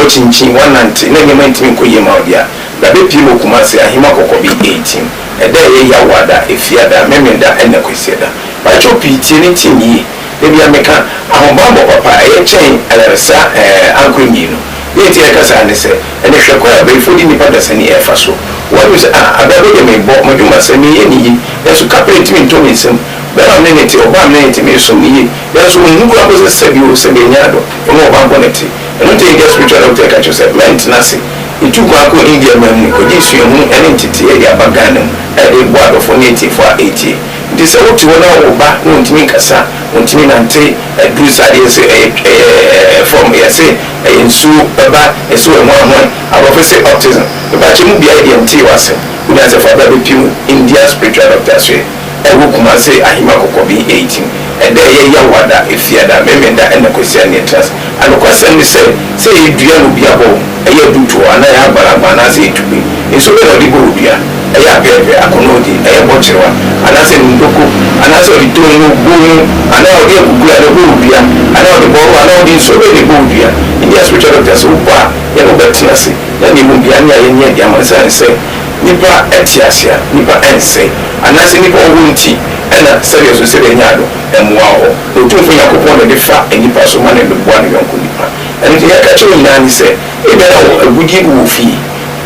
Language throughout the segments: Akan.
Woakyinkyin, woanante, na nneɛma ntumi nkɔ yie mma wo deɛ a, bra bɛpue wɔ Kumasi, Ahima Kɔkɔbi 18. Ɛda a ɛyɛ Yawoada, Efiada, Memenda ɛna Kwasiada. Pakyɛw pii tie ne tie me yie. Da biara meka, ahobammɔ papa ɛyɛ kyɛn ayaresa ɛɛ ankorɛ mmienu. Deɛ nti a yɛka saa ne sɛ, ɛnɛ hwɛ kwan a abayifoɔ de nnipa dasani ɛrefa so. Wɔadwene sɛ, ah, abrabɔ deɛ merebɔ, m'adwuma sɛ, mereyɛ ne yie, nanso kaprɛ ntumi ntɔ me nsam. Bɛrima me ne no te, ɔbaa me ne no te, meresom no yie, nanso ɔnhu koraa mpo sɛ sɛbi o, sɛbi ɛnyɛ adɔ, ɔne ɔbaa mpo na ɛte. Ɛno nti India spiritual doctor ka kyerɛ wo sɛ, mɛntena ase. Yɛtuu kwan kɔɔ India man mu kɔgyee suahunu ne nteteeɛ de aba Ghana mu a yɛde reboa adɔfoɔ ne atiefoɔ a ɛretie. Nti sɛ wote hɔ na wo ba na ɔntumi nkasa, ɔntumi nante, aduru saa deɛ sɛ ɛyɛ ɛyɛ fam, yɛse ɛyɛ nsuo ba, yɛse ɔyɛ hwan hwan, aborɔfo se autism. Mepakyɛ mu biara deɛ ntee w'asɛm. Wo nyansafo aba bɛpiem India spiritual doctor so ɛ? Ɛwɔ Kumase Ahima Kɔkɔben 18. Ɛda a ɛyɛ Yawada, Efiada, Memenda ɛna Kwasiada ne yɛtena ase. Anokwasɛm ne sɛ, sɛ ɛyɛ dua na obi abɔ wo, ɛyɛ adutoɔ anaa ɛyɛ agbalagba anaasɛ ɛyɛ tube, nsuo bɛn na ɔde bɔ wo dua? Ɛyɛ apɛɛpɛ, akɔnɔɔdi, ɛyɛ bɔkyerewa, anaasɛ nnudoko, anaasɛ ɔde tongo, bongo, anaa ɔde akukuru na ɛbɔ wo dua, anaa ɔde bɔroo anaa ɔde nsuo bɛn na ɛbɔ wo dua? India spiritual doctor sɛ wokɔ a, yɛne wo bɛtena ase na nea ɛwɔ mu biara ne ayɛ ne adi ama wo ɛsiane sɛ Nnipa te ase a, nnipa nsɛe, anaasɛ nnipa wɔ hɔ nti na sɛdeɛ ɛso sɛdeɛ ɛnyɛ ado, mmoa wɔ hɔ. Na Otumfoɔ Nyankopɔn na ɛde fa nnipa so ma no de boa ne yɔnko nnipa. Ɛno nti, nea ɛka kyerɛ wo nyinaa ne sɛ, ebia na wɔ agudeɛ bi wɔ fie,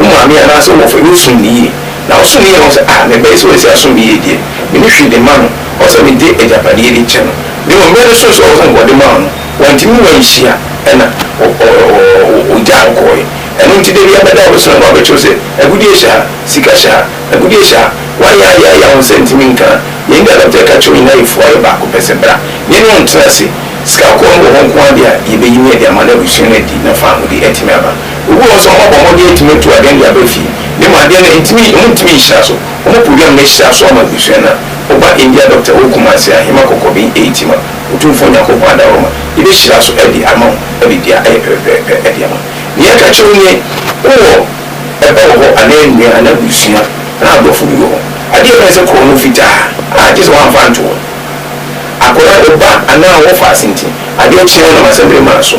wo maame anaasɛ wo wɔfa bi wosom no yie, na wosom no yie na wohu sɛ, ah, me ba yi sɛ wasi asom me yie deɛ, menni hwee de ma no, ɛwɔ sɛ mede agyapadeɛ de kyɛ no. Na mmom berɛ no soo sɛ ɔwɔ sɛ nka ɔde ma wo no, wantumi wanhyia, ɛna ɔgyaa wo kɔeɛ. Ɛno nti da biara bɛda a wobɛsɔre no wɔabɛkyerɛ wo sɛ agudie hyɛ ha, sika hyɛ ha, agudie hyɛ ha, woayɛ ayɛ ayɛ a wo nsa ntumi nka a, yɛn deɛ dɔkta ɛka kyerɛ wo nyinaa yɛ fua yɛ baako pɛ sɛ bra na yɛne wo ntena ase, sika kɔɔ no wɔ hɔ nko ara deɛ a yɛbɛyi ne yɛde ama na abusua no adi na faahodi atumi aba. Obi wɔ hɔ nso a wɔabɔ mmɔden atumi atu adeɛ no de aba fie na mmom adeɛ no ɛntumi wɔntumi nhyira so, wɔn program no ahyira so ama abusua no a, woba India dɔkta wɔ Kumasi Ahema Kɔkɔben Eitima Otumfoɔ Nyankopɔn adaworoma yɛbɛhyira so de ama wo na biribiara ayɛ pɛpɛpɛpɛ de ama wo. Nea ɛka kyerɛ wo nie, Wowɔ ɛba wɔ hɔ anaa nua anaa abusua anaa adɔfo bi wɔ hɔ. Adeɛ a ɛbɛyɛ sɛ korɔno fitaa a gye sɛ woamfa anto hɔ. Akwadaa, wo ba anaa wo wɔfaase nti, adeɛ kye a wonam assembly man so,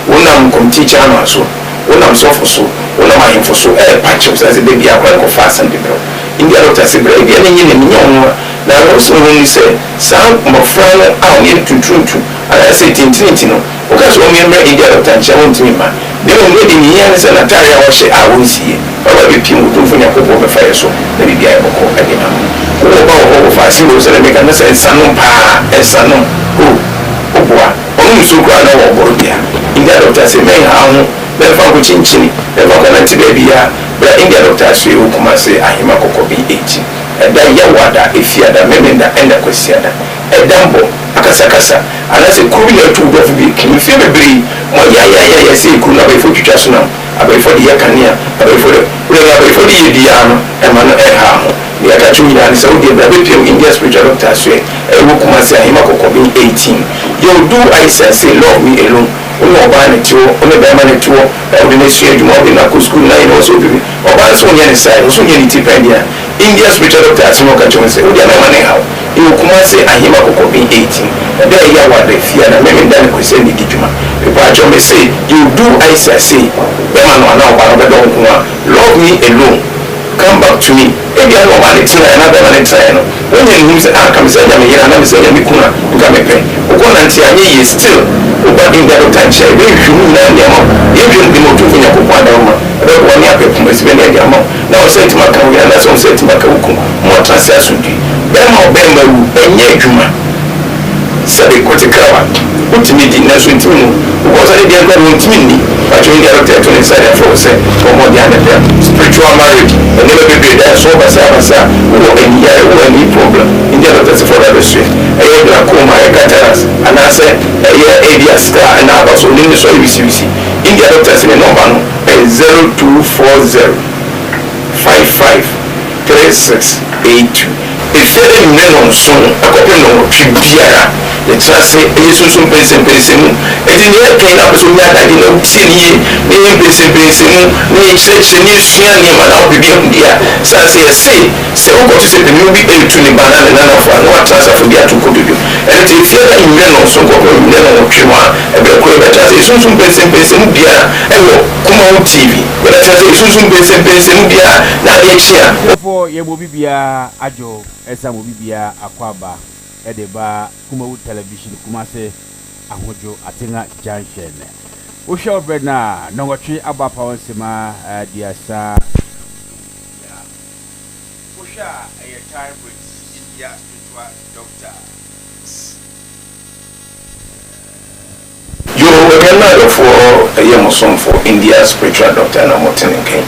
wonam committee chairman so, wonam sɔfo so, wonam ahemfo so ɛrepa kyɛw sane sɛ da biara akwadaa no kɔfa asɛm de brɛ wo. India doctor se bra, ebia na ɛnyɛ n'ani, nyɛ ɔno a. Na awerɛhosɛm wɔ mu ne sɛ, saa mmɔfra no a wɔyɛ tunturuntu anaasɛ tintirinti no, Woka sɛ wɔmmue mmrɛ India dɔkta nkyɛn a, wontumi mma. Na mmom nea edi hia ne sɛ n'atare a ɔhyɛ a wonsiiɛ na ɔba abɛpiem Otumfoɔ Nyankopɔn bɛfa yɛ so na biribi ayɛ bɔkɔɔ de ama wo. Wowɔ ba wɔ hɔ wɔ faase o, sɛdeɛ meka no sɛ nsa nom paa, nsa nom o, woboa, ɔnom nsuo koraa na ɔwɔ ɔboro dea. India dɔkta se mɛnha wo ho, mɛmfa nkɔkyinkyini, mɛmfa nkɔnante baabiara, bra India dɔkta asoɛe wɔ Kumase, Ahema Kɔkɔben 18, ɛda Yawada, Efiada, Memenda ɛna Kwasiada. Ɛda mbɔ, akasakasa, anaasɛ kuro bi na atu wo dɔfo bi akum. Mfeɛ bebree, moayaayaayaya sɛ kuro no abayifoɔ twitwa so nam, abayifoɔ de yɛ kanea, abayifoɔ de, wode nea abayifoɔ de yɛ biara no, ɛma no ɛnhaa ho. Nea ɛka kyerɛ wo nyinaa ne sɛ, wo deɛ bra bɛpiam India Spiritual Doctor asoɛ, ɛwɔ Kumasi, Ahema Kɔkɔben 18. Yo, do I sensei love me alone, wo ne ɔbaa na ɛte hɔ, wo ne bɛɛma na ɛte hɔ, na wode no asua adwuma, wode no akɔ sukuu, na yɛ na ɔsɛ ɔpɛ bi, ɔbaa no sɛ ɔnyɛ ne saa, ɔsɛ ɔnyɛ ne ti pɛn deɛ a, India spiritual doctor asɛm a ɔka kyerɛ wo ne sɛ, wo deɛ mɛma no nhaw. Ewɔ Kumase Ahema Kɔkɔben 18. Ɛda a ɛyɛ awada Fiada Memenda ne Kwasiada na edi dwuma. Mepaakyɛw mese you do Aisha sei bɛma no anaa ɔbaa no ɔbɛdɔ wo nko a love me alone come back to me ebia na ɔbaa no tenaeɛ anaa bɛma no tenaeɛ no wanya ne hu sɛ ah nka mesɛ anya me yere anaa mesɛ anya me kunu a nka mepɛ wokɔ nante a anyɛ yie still woba India doctor nkyɛn yɛbɛhwehwɛ mu nyinaa de ama wo yɛnhwɛ no bi ma Otumfoɔ Nyankopɔn adaworoma ɛbɛboa ne apɛ poma si bɛne ade ama wo na wo nsa atumi aka wo yere anaasɛ wo nsa atumi aka wo kunu ma wɔatena ase asomdwoe. Bɛrima a ɔbɛrima wu, ɛnyɛ adwuma. Sɛbe kote krawa, wotumi di nanso ntumi nwu. Wokɔ nsa ne deɛ koraa deɛ wɔntumi nni. Pakyɛ India dɔkta ɛto ne nsa de afrɛ wo sɛ bɔ mmɔden a na bra. Spiritual marriage, nneɛma bebree da ɛso basabasa, wowɔ ani yare, wowɔ ani problem, India dɔkta se fa bra bɛsoɛ. Ɛyɛ glaucoma, ɛyɛ cataracts, anaasɛ ɛyɛ ebia scar na aba so, ne so ayɛ wisiwisi. India dɔkta se ne nɔmba no ɛyɛ 0240 55 36 82. Efie anwummerɛ nnɔnson kɔpem nnɔnwɔtwe biara, yɛtena ase yɛ sunsum mpɛnsɛmpɛnsɛmu. Enti nea yɛka yi na wopɛ sɛ wonya adagye na wotie no yie na yɛyɛ mpɛnsɛmpɛnsɛmu na yɛkyerɛkyerɛ na yɛsua nneɛma na wopɛ bi ahu deɛ a, sane sɛ yɛse sɛ wokɔto sɛ panin bi retu ne ba anaa ne nanafo a na watena ase afɔdi ato nkotodwe. Ɛno nti efie no anwummerɛ nnɔnson kɔpem anwummerɛ nnɔnwɔtwe no a, ɛberɛ koro yɛbɛtena ase yɛ sunsum mpɛnsɛmpɛnsɛmu biara wɔ Kumawu TV. Yɛbɛtena ase yɛ sunsum mpɛnsɛmpɛnsɛmu biara na adeɛ kye a. Atiefoɔ yɛma obi biara adwo ɛsan ma obi biara akwaaba de ba Kumawu Television Kumase Ahodwo Atenga Junction. Wohwɛ wo berɛ no a, nnɔnwɔtwe abɔ apaw nsema 35. Wohwɛ a ɛyɛ time with India spiritual doctor. Yoo anuanom adɔfoɔ ɛyɛ mo somfo India spiritual doctor na mo te ne nka yi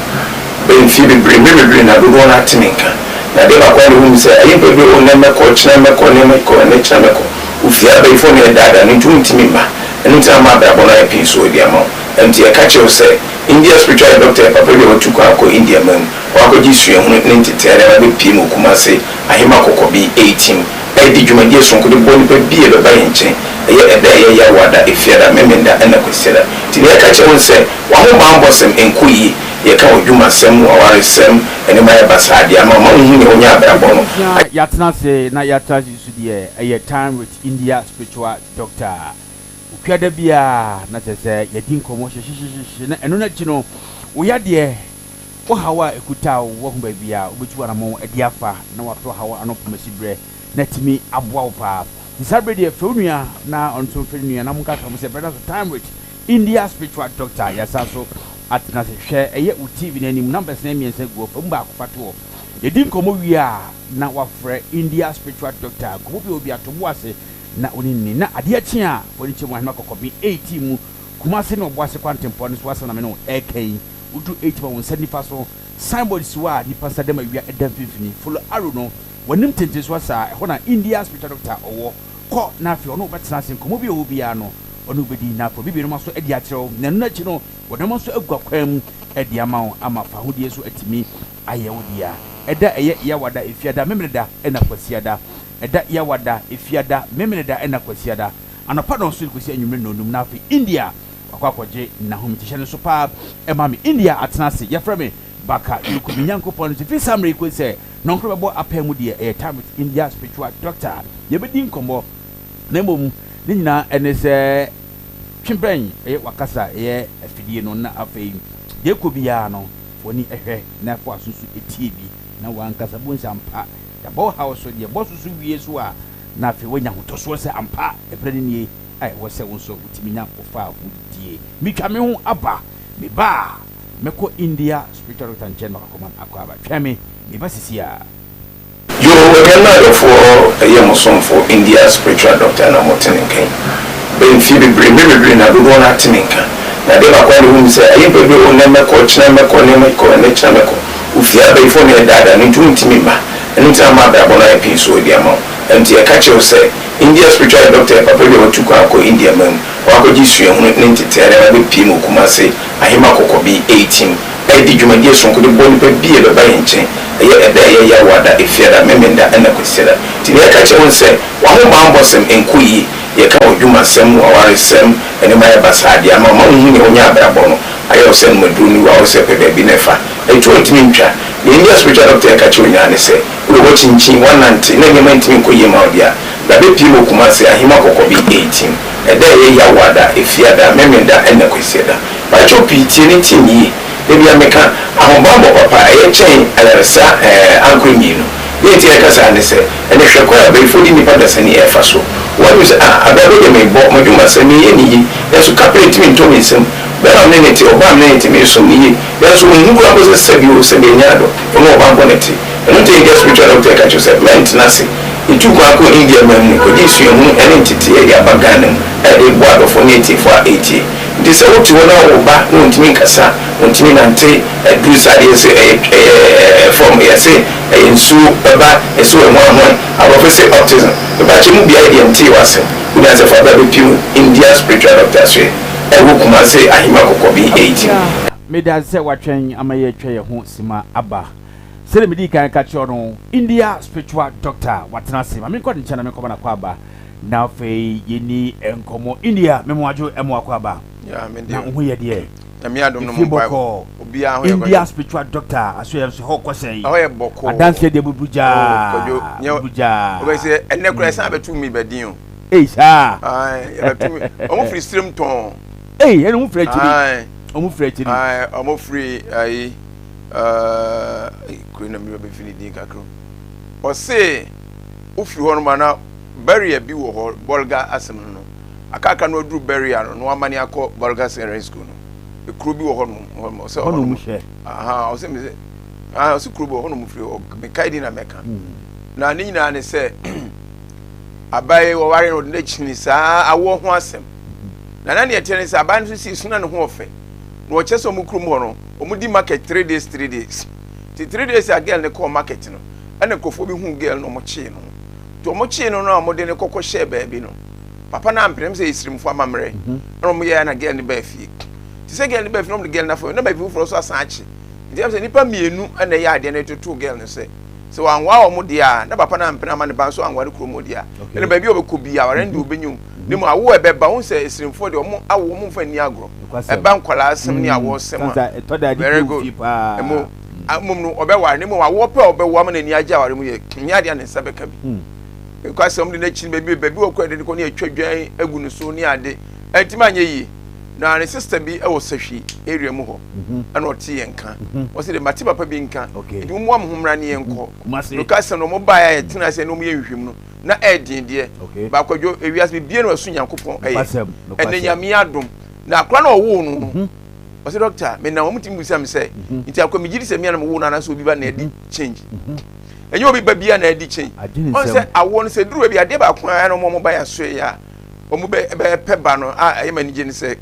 bɛ mfie bebree mmerɛ bebree na dodoɔ no ara te me nka na adeɛ baako a mehu ne sɛ ɛyɛ mpa bebree oh nnɛ mɛkɔ kyena mɛkɔ nnɛ mɛkɔ ɛnɛ kyena mɛkɔ ofie abayifoɔ na ɛdaadaa no nti wontimi mma ɛno nti na ama abrabɔ no ayɛ pii so adi ama wo ɛno nti yɛka kyerɛ wo sɛ India spiritual doctor yɛ papa bi a watu kwan akɔ India man mu wakɔgye suahunu ne nteteɛ na ɛba bɛpie mu wɔ Kumase Ahema Kɔkɔbi 18 Ɛde dwumadie sononko de boa nnipa bi a ɛbɛba yɛn nkyɛn. Ɛyɛ ɛda a ɛyɛ Yawoada, Efiada, Memenda ɛna Kwasiada. Nti nea yɛka kyerɛ wo ne sɛ, w'ahobanbɔsɛm nkɔ yie. Yɛka w'adwumasɛm, w'awaresɛm, nneɛma ayɛ basaa de ama wo ma wonhu nea wonya abrabɔ no. Abusua yɛatena ase na yɛatra ase nso deɛ ɛyɛ time with India spiritual doctor Okua da biara na kyerɛ sɛ yɛdi nkɔmmɔ hyehyehyehye na ɛno no akyi no wo yadeɛ Wo haw a ɛkuta wo, woahu baabi a wobɛtu anammɔn de afa na woato haw ano pomasiberɛ na atumi aboa wo paa. Nti saa berɛ deɛ frɛ wo nua na ɔno nso mfrɛ ne nua na monka nka mo sɛ berɛ no aso time with India spiritual doctor yɛasan so atena ase. Hwɛ ɛyɛ wo TV no anim numbers no mmiɛnsa gu hɔ fa mu baako fa to hɔ. Yɛdi nkɔmmɔ wie a na woafrɛ India spiritual doctor nkɔmmɔ bi a obi ato bo ase na wo ne no ni. Na adeɛ kye a fa w'ani kyerɛ mu Ahema Kɔkɔbe 18 mu Kumase ne Ɔboase kwantempɔn no so asɛm na me ne wo ɛreka yi. Wodu 8 ma wo nsa nifa so, signboard si hɔ a nipa nsa dam awia da mfimfini. Follow arrow no, w'anim tenten so asa a, ɛhɔ na India spiritual doctor ɔwɔ. Kɔ na afei ɔne wo bɛtena ase, nkɔmmɔ bi a ɛwɔ hɔ biara no, ɔne wo bɛdi na afei ɔbɛbue nneɛma so adi akyerɛ wo, na ɛno akyi no, wɔde nneɛma nso agu akwan mu de ama wo ama fahodie nso atumi ayɛ wo dea. Ɛda ɛyɛ Yawada, Efiada, Memeneda ɛna Kwasiada. Ɛda Yawada, Efiada, Memeneda ɛna Kwasiada. Anɔpa dɔnso de kɔsi anwummere nnɔnnum na afei India Wakɔ akɔgye n'ahomegyehyɛ no so paa ɛma me India atena ase yɛfrɛ me Baka Yoko me Nyankopɔn no so firi saa mmerɛ yi kɔsi sɛ nɔnkoro bɛbɔ apaa mu deɛ ɛyɛ time with India spiritual doctor yɛbɛdi nkɔmmɔ na mmom ne nyinaa ɛne sɛ twe bɛn ɛyɛ wakasa ɛyɛ afidie no na afei deɛ ɛkɔ biara no fa w'ani ɛhwɛ na fa w'aso nso ɛtie bi na w'ankasa bu nsa ampa yɛabɔ wo haw so deɛ ɛbɔ so so wie so a na afei woanya ahotɔsoɔ sɛ ampa ɛberɛ no nie a ɛwɔ sɛ wo nso wotumi nya wo fawohodie. Metwa me ho aba, meba a, mɛkɔ India spiritual doctor nkyɛn na wakɔma me akwaaba. Twɛn me, meba sisi ara. Yoo anuanom adɔfoɔ ɛyɛ mo somfo India spiritual doctor na mo te ne nka yi bɛ mfie bebree mmerɛ bebree na dodoɔ no ara te me nka na adeɛ baako a mehu ne sɛ ɛyɛ mpa bebree oh nnɛ mɛkɔ kyena mɛkɔ nnɛ mɛkɔ ɛnɛ kyena mɛkɔ ofie abayifoɔ na ɛdaadaa no nti wontumi mma ɛno nti na ama abrabɔ no ayɛ pii so de ama wo ɛno nti yɛka kyerɛ wo sɛ India spiritual doctor yɛ papa bi a watu kwan akɔ India man mu wakɔgye suahunu ne nteteɛ na wabɛpue mu wɔ Kumase Ahema Kɔkɔbi 18 redi dwumadie sononko de boa nnipa bi a ɛbɛba yɛn nkyɛn. Ɛyɛ ɛda a ɛyɛ Yawoada, Efiada, Memenda ɛna Kwasiada. Nti nea yɛka kyerɛ wo ne sɛ w'ahobanbɔsɛm nkɔ yie. Yɛka w'adwumasɛm, w'awaresɛm, nneɛma ayɛ basaa de ama wo ma wonhu nea wonya abrabɔ no ayɛ wo sɛ nomaduro ne wura wo sɛ pɛ baabi na ɛfa. Ɛtuo ntumi ntwa. Nea India spiritual doctor ɛka kyerɛ wo nyinaa ne sɛ Wode woakyinkyin, woanante, na nneɛma ntumi nkɔ yie mma wo deɛ a, bra bɛpue wɔ Kumasi, Ahima Kɔkɔbe 18. Ɛda a ɛyɛ Yawoada, Efiada, Memenda ɛna Kwasiada. Pakyɛw pii tie ne tie me yie. Da biara meka, ahobammɔ papa ɛyɛ kyɛn ayaresa ɛɛ ankorɛ mmienu. Deɛ nti a yɛka saa ne sɛ, ɛnɛ hwɛ kwan a abayifoɔ de nnipa dasani ɛrefa so. Woahu sɛ, ah, abrabɔ deɛ merebɔ, m'adwumasɛm, mereyɛ no yie, nanso kapra ntumi ntɔ me nsam. Bɛrima a me ne no te, ɔbaa a me ne no te, meresom no yie, nanso ɔnhu koraa mpo sɛ sɛbi o, sɛbi ɛnyɛ adɔ, ɔno ɔbammɔ na ɛte. Ɛno nti India spiritual doctor ka kyerɛ wo sɛ mɛntena ase. Yɛtuu kwan kɔɔ India man mu kɔgyee suahunu ne nteteeɛ de aba Ghana mu a yɛde reboa adɔfoɔ ne atiefoɔ a ɛretie. Nti sɛ wote hɔ na wo ba na ɔntumi nkasa, ɔntumi nante, aduru saa deɛ sɛ ɛyɛ ɛyɛ fam, yɛse ɛyɛ nsuo ba, yɛse ɔyɛ hwan hwan, aborɔfo se autism. Mepakyɛ mu biara deɛ ntee w'asɛm. Wonya sɛ fa bra bɛpiem India spiritual doctor asoɛ ɛwɔ Kumase Ahima Kɔkɔben 18. Abusua, meda ase sɛ woatwɛn ama yɛatwa yɛn ho sima aba. Sɛdeɛ medii kan ka kyerɛɛ wo no, India spiritual doctor watena ase. Ma menkɔ ne nkyɛn na menkɔma no akwaaba na afei yɛnni nkɔmmɔ. India, me mo adwo, ɛmo akwaaba. Yeah, me Na deɛ. wo ho yɛ deɛ? Nyame adom no Efie mo mpaebɔ. bɔkɔɔ. Obiara ho yɛ India kwadwo. spiritual doctor aso yɛ nso hɔ kɔ sɛn? Ɛhɔ yɛ bɔkɔɔ. Adanseɛ deɛ bubu Oh, gyaa. kwadwo. Nyɛ Bubu gyaa. wobɛ sɛ ɛnɛ koraa ɛsan abɛto mi bɛdin o. Ei saa. Ae, yɛbɛto mi. Ɔmo firi Sirem tɔn. Ei, ɛna ɔmo firi akyiri. Ae. Ɔmo firi akyiri. Ae, ɔmo firi ayi ɛɛ kuro na mi bɛ fi ne din kakra. Ɔse wofiri hɔ nom ana barrier bi wɔ hɔ Bolga asɛm no no. Akaka no aduru barrier no na wamane akɔ Bolga Secondary School no. Ekuro bi wɔ hɔ nom hɔ ɔsɛ Hɔ hɔ na nom. ɔmo hyɛ. Aha, ɔsɛ mi sɛ ah ɔsɛ kuro bi wɔ hɔ nom firi hɔ. Mekae din na mɛka. Na ne nyinaa ne sɛ abayi wɔware no ɔde n'akyini saa awoɔ ho asɛm. Na na neɛ ɛteɛ ne sɛ aban no nso si so na ne ho ɔfɛ. Na ɔkyɛ sɛ ɔmo kurom hɔ no ɔmo di market 3 days 3 days. Nti 3 days a girl ne kɔɔ market no ɛna nkurɔfoɔ bi hu girl no ɔmo kyee no. Nti ɔmo kyee no no a ɔmo de ne kɔkɔ hyɛɛ baabi no papa no ampene sɛ esirimfo amammerɛ ɛna ɔmo yɛ na girl no baa fie. Nti sɛ girl no baa fie na ɔmo de girl no afɔ na baabi foforɔ nso asan akye. Nti ɛm sɛ nipa mmienu ɛna ɛyɛ adeɛ no etoto girl no sɛ sɛ wanwa wɔn deɛ a na papa no ampene ama ne ba nso anware kurom hɔ deɛ a ɛna baabi a ɔbɛkɔ bi aware no deɛ ɔbɛnya mu ne mu awo a ɛbɛba wɔn sɛ esirimfoɔ deɛ ɔmo awo ɔmo nfa nni agorɔ Nokwasɛm. Ɛba nkwadaa asɛm ne awoɔ sɛm a Sansa ɛtɔ da adi very bi good. fie paa. Ɛmo mmom no ɔbɛware ne mu awoɔ pɛ a ɔbɛwo ama n'ani agye aware mu yɛ nyɛ adeɛ a ne nsa bɛka bi nkwa sɛ ɔmo de n'akyi no baabi baabi wɔ kɔ ɛde ne kɔ ne atwa dwan agu ne so ne ade ɛntumi anyɛ yie na ne sister bi ɛwɔ Sahwi area mu hɔ ɛna ɔte yɛn nka ɔsɛ de mate papa bi nka nti mo mu ho mmra ne yɛn kɔ. Kumasi. Noka sɛ no ɔmo baeɛ a yɛtena ase na ɔmo yɛ nhwehwɛmu no na ɛɛden deɛ baakwadwo ewiase bibie na ɔso Nyankopɔn ɛyɛ Nokwasɛm, ɛnɛ nokwasɛm. Nyame adom na akora na ɔwoo no no ɔsɛ doctor menam ɔmo tumi busa me sɛ nti akora megye di sɛ mea na mewoo no anaasɛ obi ba na ɛdi change ɛnyɛ obi ba bia na ɛdi change. Agye ne ɔn nsɛm. Sɛ awoɔ no sɛ duru baabi adeɛ baako a ɛna ɔmo ɔmo ba yɛ asoɛ yɛ a ɔmo bɛ bɛpɛ ba no a ɛyɛ ma anigye ne sɛ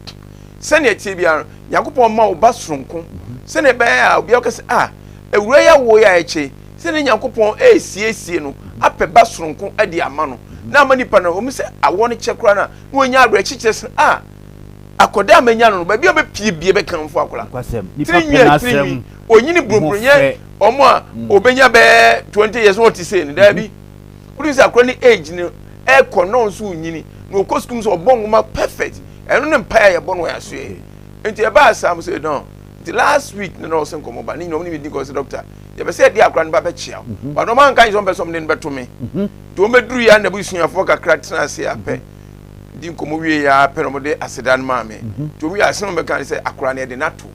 sɛnea tie biara no Nyankopɔn ma wo ba soronko sɛnea ɛbɛyɛ a obiara kɛsɛ a awura yi awoɔ yi a ɛkyɛ sɛnea Nyankopɔn ɛresiesie no apɛ ba soronko ɛde ama no na ama nipa no ɔmo sɛ awoɔ no kyɛ koraa no a na wɔnya awerɛkyekyerɛ sɛ a akɔda a manya no no baabi a ɔbɛpie bie bɛkamfo akɔla. Nokwasɛm. Nipa tiri pɛ nwi a tiri n'asɛm. Nwi onyini buruburu nyɛ fɛ. Ɔmo a obenya bɛɛ 20 years na ɔte sei no daabi wodi sɛ akora ne age no ɛkɔ na ɔnso onyini na ɔkɔ sukuu sɛ ɔbɔ nwoma perfect. Ɛno ne mpaeɛ a yɛbɔ no wɔ yɛasoɛ nti ɛbaa saa mo sɛ no nti last week na na ɔsɛ nkɔmɔ ba ne nyina ɔmo ne mi di nkɔmɔ sɛ doctor yɛbɛ sɛ yɛde akora no ba bɛkyia wo but ɔmo anka nyɛ sɛ ɔmo pɛ sɛ ɔmo de no bɛto me nti ɔmo bɛduru yɛ anabusuafoɔ kakra tena ase apɛ di nkɔmɔ wie yɛ apɛ na ɔmo de aseda no maa me nti ɔmo yɛ asɛm a ɔmo bɛka ne sɛ akora no yɛde n'ato.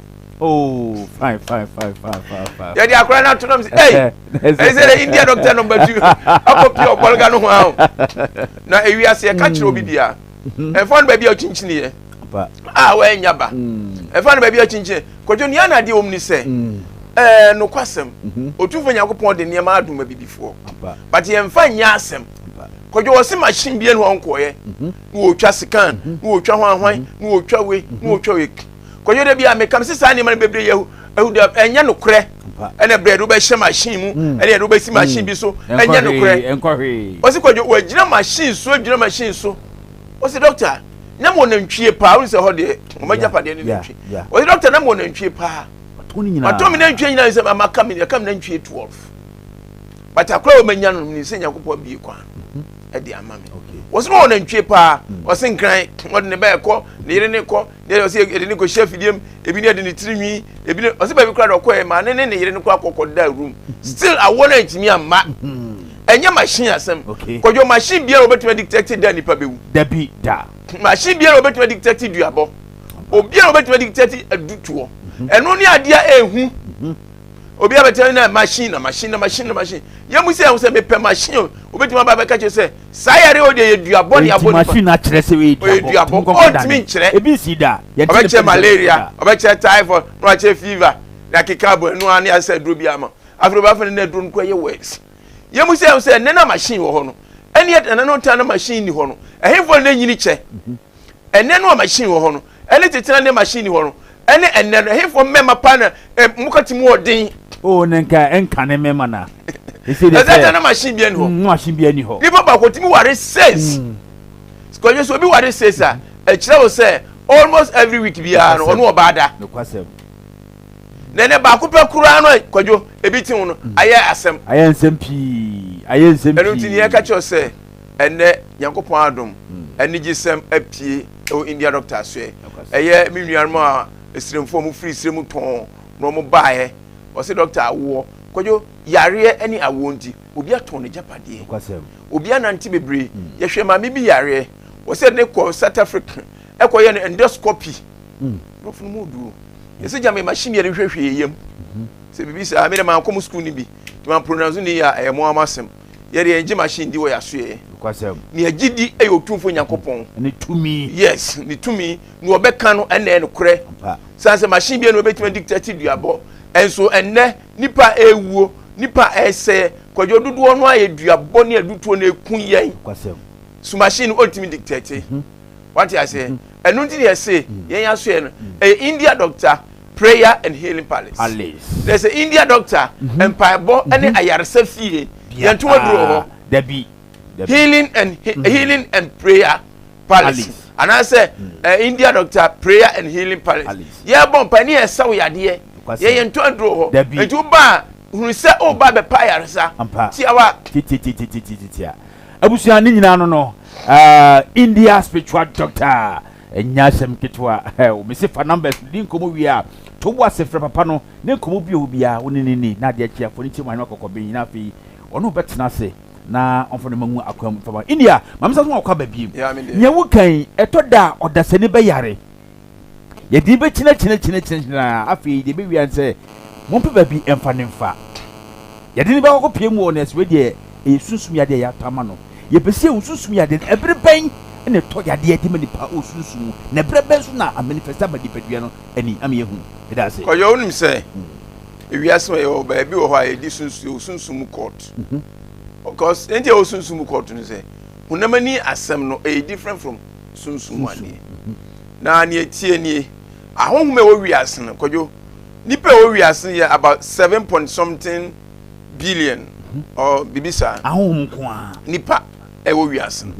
Oh, fine, fine, fine, fine, fine, fine. Yɛde akora no ato nam sɛ ei ɛyɛ sɛ dɛ India doctor number two akɔ pia ɔbɔlga no ho aho na ewiase yɛka kyerɛ obi bia ɛmfa no baabi a ɔkyinkyiniɛ Pa. A wɔanya ba ɛmfa no baabi a ɔkyinkyiniɛ kwadwo nea na adeɛ wɔ mu ni sɛ ɛɛ nokwasɛm Otumfoɔ Nyankopɔn de nneɛma adom abibifoɔ Pa. but yɛmfa nyɛ asɛm. Pa. Kwadwo wɔ se machine bia ne hɔ nkɔɔyɛ na wɔtwa scan na wɔtwa hwanhwan na wɔtwa wei na wɔtwa wei. Kwadwo da bi a meka me sɛ saa nneɛma no bebree yɛ ahu da ɛnyɛ nokorɛ. Pa. Ɛna brɛ de wobɛhyɛ machine mu ɛna yɛde wobɛsi machine bi so ɛnyɛ nokorɛ. Ɛnkɔ hwee. Ɔsi kwadwo wɔagyina machine so agyina machine so. Ɔsi doctor na mo nantwie paa ɔsi sɛ hɔ deɛ ɔmo agyapadeɛ ne nantwie. Ɔsi doctor na mo nantwie paa. Ɔtɔn ne nyinaa. Matɔ mi nantwie nyinaa sɛ ama ka mi ɛka mi nantwie 12 but akora wɔ manya no mi sɛ Nyankopɔn bie kwan ɛde ama mi. Wɔsi ma wɔ nantwie paa ɔsi nkran ɔde ne ba ɛkɔ ne yere ne kɔ ne yere ɔsi yɛde ne kɔ hyɛ afidie mu ebi ne yɛde ne tiri nwi ebi ne ɔsi baabi kora de ɔkɔ yɛ maa ne ne ne yere ne kɔ akɔkɔ da room still awɔ no ntumi amma. Ɛnyɛ machine asɛm. Kɔdwo machine biara obetumi detect da nipa bɛwu. Dabi da. Machine biara obetumi detect duabɔ obiara obetumi detect adutoɔ ɛno ne adeɛ a ehu obi abɛtɛ na machine na machine na machine na machine yɛn mu sɛ ɛho sɛ mepɛ machine o obetumi aba abɛka kyerɛ sɛ saa yare o deɛ yɛ duabɔ ne abɔ Eti nipa. machine akyerɛ sɛ oye Oye duabɔ. duabɔ. Ɔntumi nkyerɛ. Ebi nsi da. Yɛnte ne ɔbɛkyerɛ pɛ ne sɛ malaria ɔbɛkyerɛ typhoid na wakyerɛ fever na akeka abɔ ɛno ara ne asɛ aduro bi ama afei ɔbɛfa ne na aduro no kora yɛ worse. Yɛn mu sɛ ɛho sɛ ɛnɛ na machine wɔ hɔ no ɛne ɛnɛ no ntan na machine ni hɔ no ɛhenfoɔ ne nyini kyɛ ɛnɛ no a machine wɔ hɔ no ɛne tetena ne machine ni hɔ no ɛne ɛnɛ no ɛhenfoɔ mmɛma pa na ɛ mokati mu ɔden. O ne nka ɛnka ne mɛma na. Esi de ɛsɛ sɛ na machine bi ɛni hɔ. Machine bi ɛni hɔ. Nipa baako tumi ware six. Kɔjɔ sɛ obi ware six a ɛkyerɛ wo sɛ almost every week biara no ɔno ɔbaa da. Nokwasɛm. Na ɛnɛ baako pɛ koraa no kwadwo ebi te ho no ayɛ asɛm. Ayɛ nsɛm pii. Ayɛ nsɛm pii. Ɛno nti nea ɛka kyerɛ sɛ ɛnɛ Nyankopɔn adom anigyesɛm apue ɛwɔ India doctor asoɛ. Ɛyɛ me nuanom a esremfoɔ a wɔfiri srɛ mu tɔn na wɔn baeɛ. Ɔse doctor awoɔ. Kwadwo yareɛ ne awoɔ nti obi atɔn n'agyapadeɛ. Obi anante bebree. Yɛhwɛ maame bi yareɛ. Wɔsɛ ne kɔ South Africa ɛkɔyɛ no endoscopy. Borɔfo no mu duro. Yɛsɛ gya me machine yɛde hwehwɛ yɛ yam. Sɛ biribi saa me de mankɔ mo school no bi. Nti ma pronounce ne yɛ a ɛyɛ mo ara asɛm. Yɛde yɛn gye machine di wɔ yɛ asoɛɛ. Nea gye di yɛ Otumfoɔ Nyankopɔn. Ne tumi. Yes, ne tumi. Nea ɔbɛka no ɛna ɛyɛ nokorɛ. San sɛ machine bi na ɔbɛtumi adictate duabɔ. Ɛnso ɛnnɛ nipa a ɛrewuo, nipa a ɛresɛeɛ, kwadwo dodoɔ no ara yɛ duabɔ ne adutoɔ na ɛku yɛn. So machine no ɔntumi dictate. Wate aseɛ? Ɛno nti na yɛse yɛn asoɛ no ɛyɛ India Doctor Prayer and Healing Palace. Palace. Na ɛsɛ India Doctor mpaebɔ ne ayaresa fie. Yɛn to aduro wɔ hɔ. Dabi. Healing and Healing and Prayer Palace. Anaasɛ India Doctor Prayer and Healing Palace. Yɛbɔ mpa ne yɛsa wo yadeɛ. Yɛn yɛn to aduro wɔ hɔ. Nti wo ba a hunu sɛ o ba bɛpa ayaresa. Tiawa. Titititititia. Abusua ne nyinaa no no uh, India spiritual doctor ɛnyɛ asɛm ketewa. Mese fa numbers di nkɔmmɔ wie a to bo ase frɛ papa no ne nkɔmmɔ bi a obiara wo ne ne ni na adeɛ akyi afɔ ne tirim ahema kɔkɔben na afei ɔno bɛtena ase na ɔmfa no mangu akwan mu fama India maame sa so wakɔ aba biem nea wokan ɛtɔ da a ɔdasani bɛyare Yɛde bɛkyinakyinakyinakyina afei deɛ ɛbɛwia ne sɛ mompɛ baabi mfa no mfa. Yɛde no bɛkɔ akɔpie mu wɔ nɛɛse wei deɛ ɛyɛ sunsum yadeɛ a yɛatɔ ama no. Yɛpɛ sɛ yɛhu sunsum yadeɛ no ɛberɛ bɛn na ɛtɔ yadeɛ de ma nipa wɔ sunsum mu na ɛberɛ bɛn nso na amanifɛste ama nipadua no ani ama yɛahu. Meda ase. Kwadwo wonim sɛ ewiase mu yɛwɔ baabi wɔ hɔ a yɛdi sunsum yɛwɔ sunsum mu court because nti yɛwɔ sunsum mu court no sɛ honam ani asɛm no ɛyɛ different from sunsum mu adeɛ. Na nea ɛteɛ nie, ahonhom a ɛwɔ wiase no, Kwadwo, nnipa a ɛwɔ wiase no yɛ about seven point something billion or biribi saa. Ahonhom nko ara. Nnipa a ɛwɔ wiase no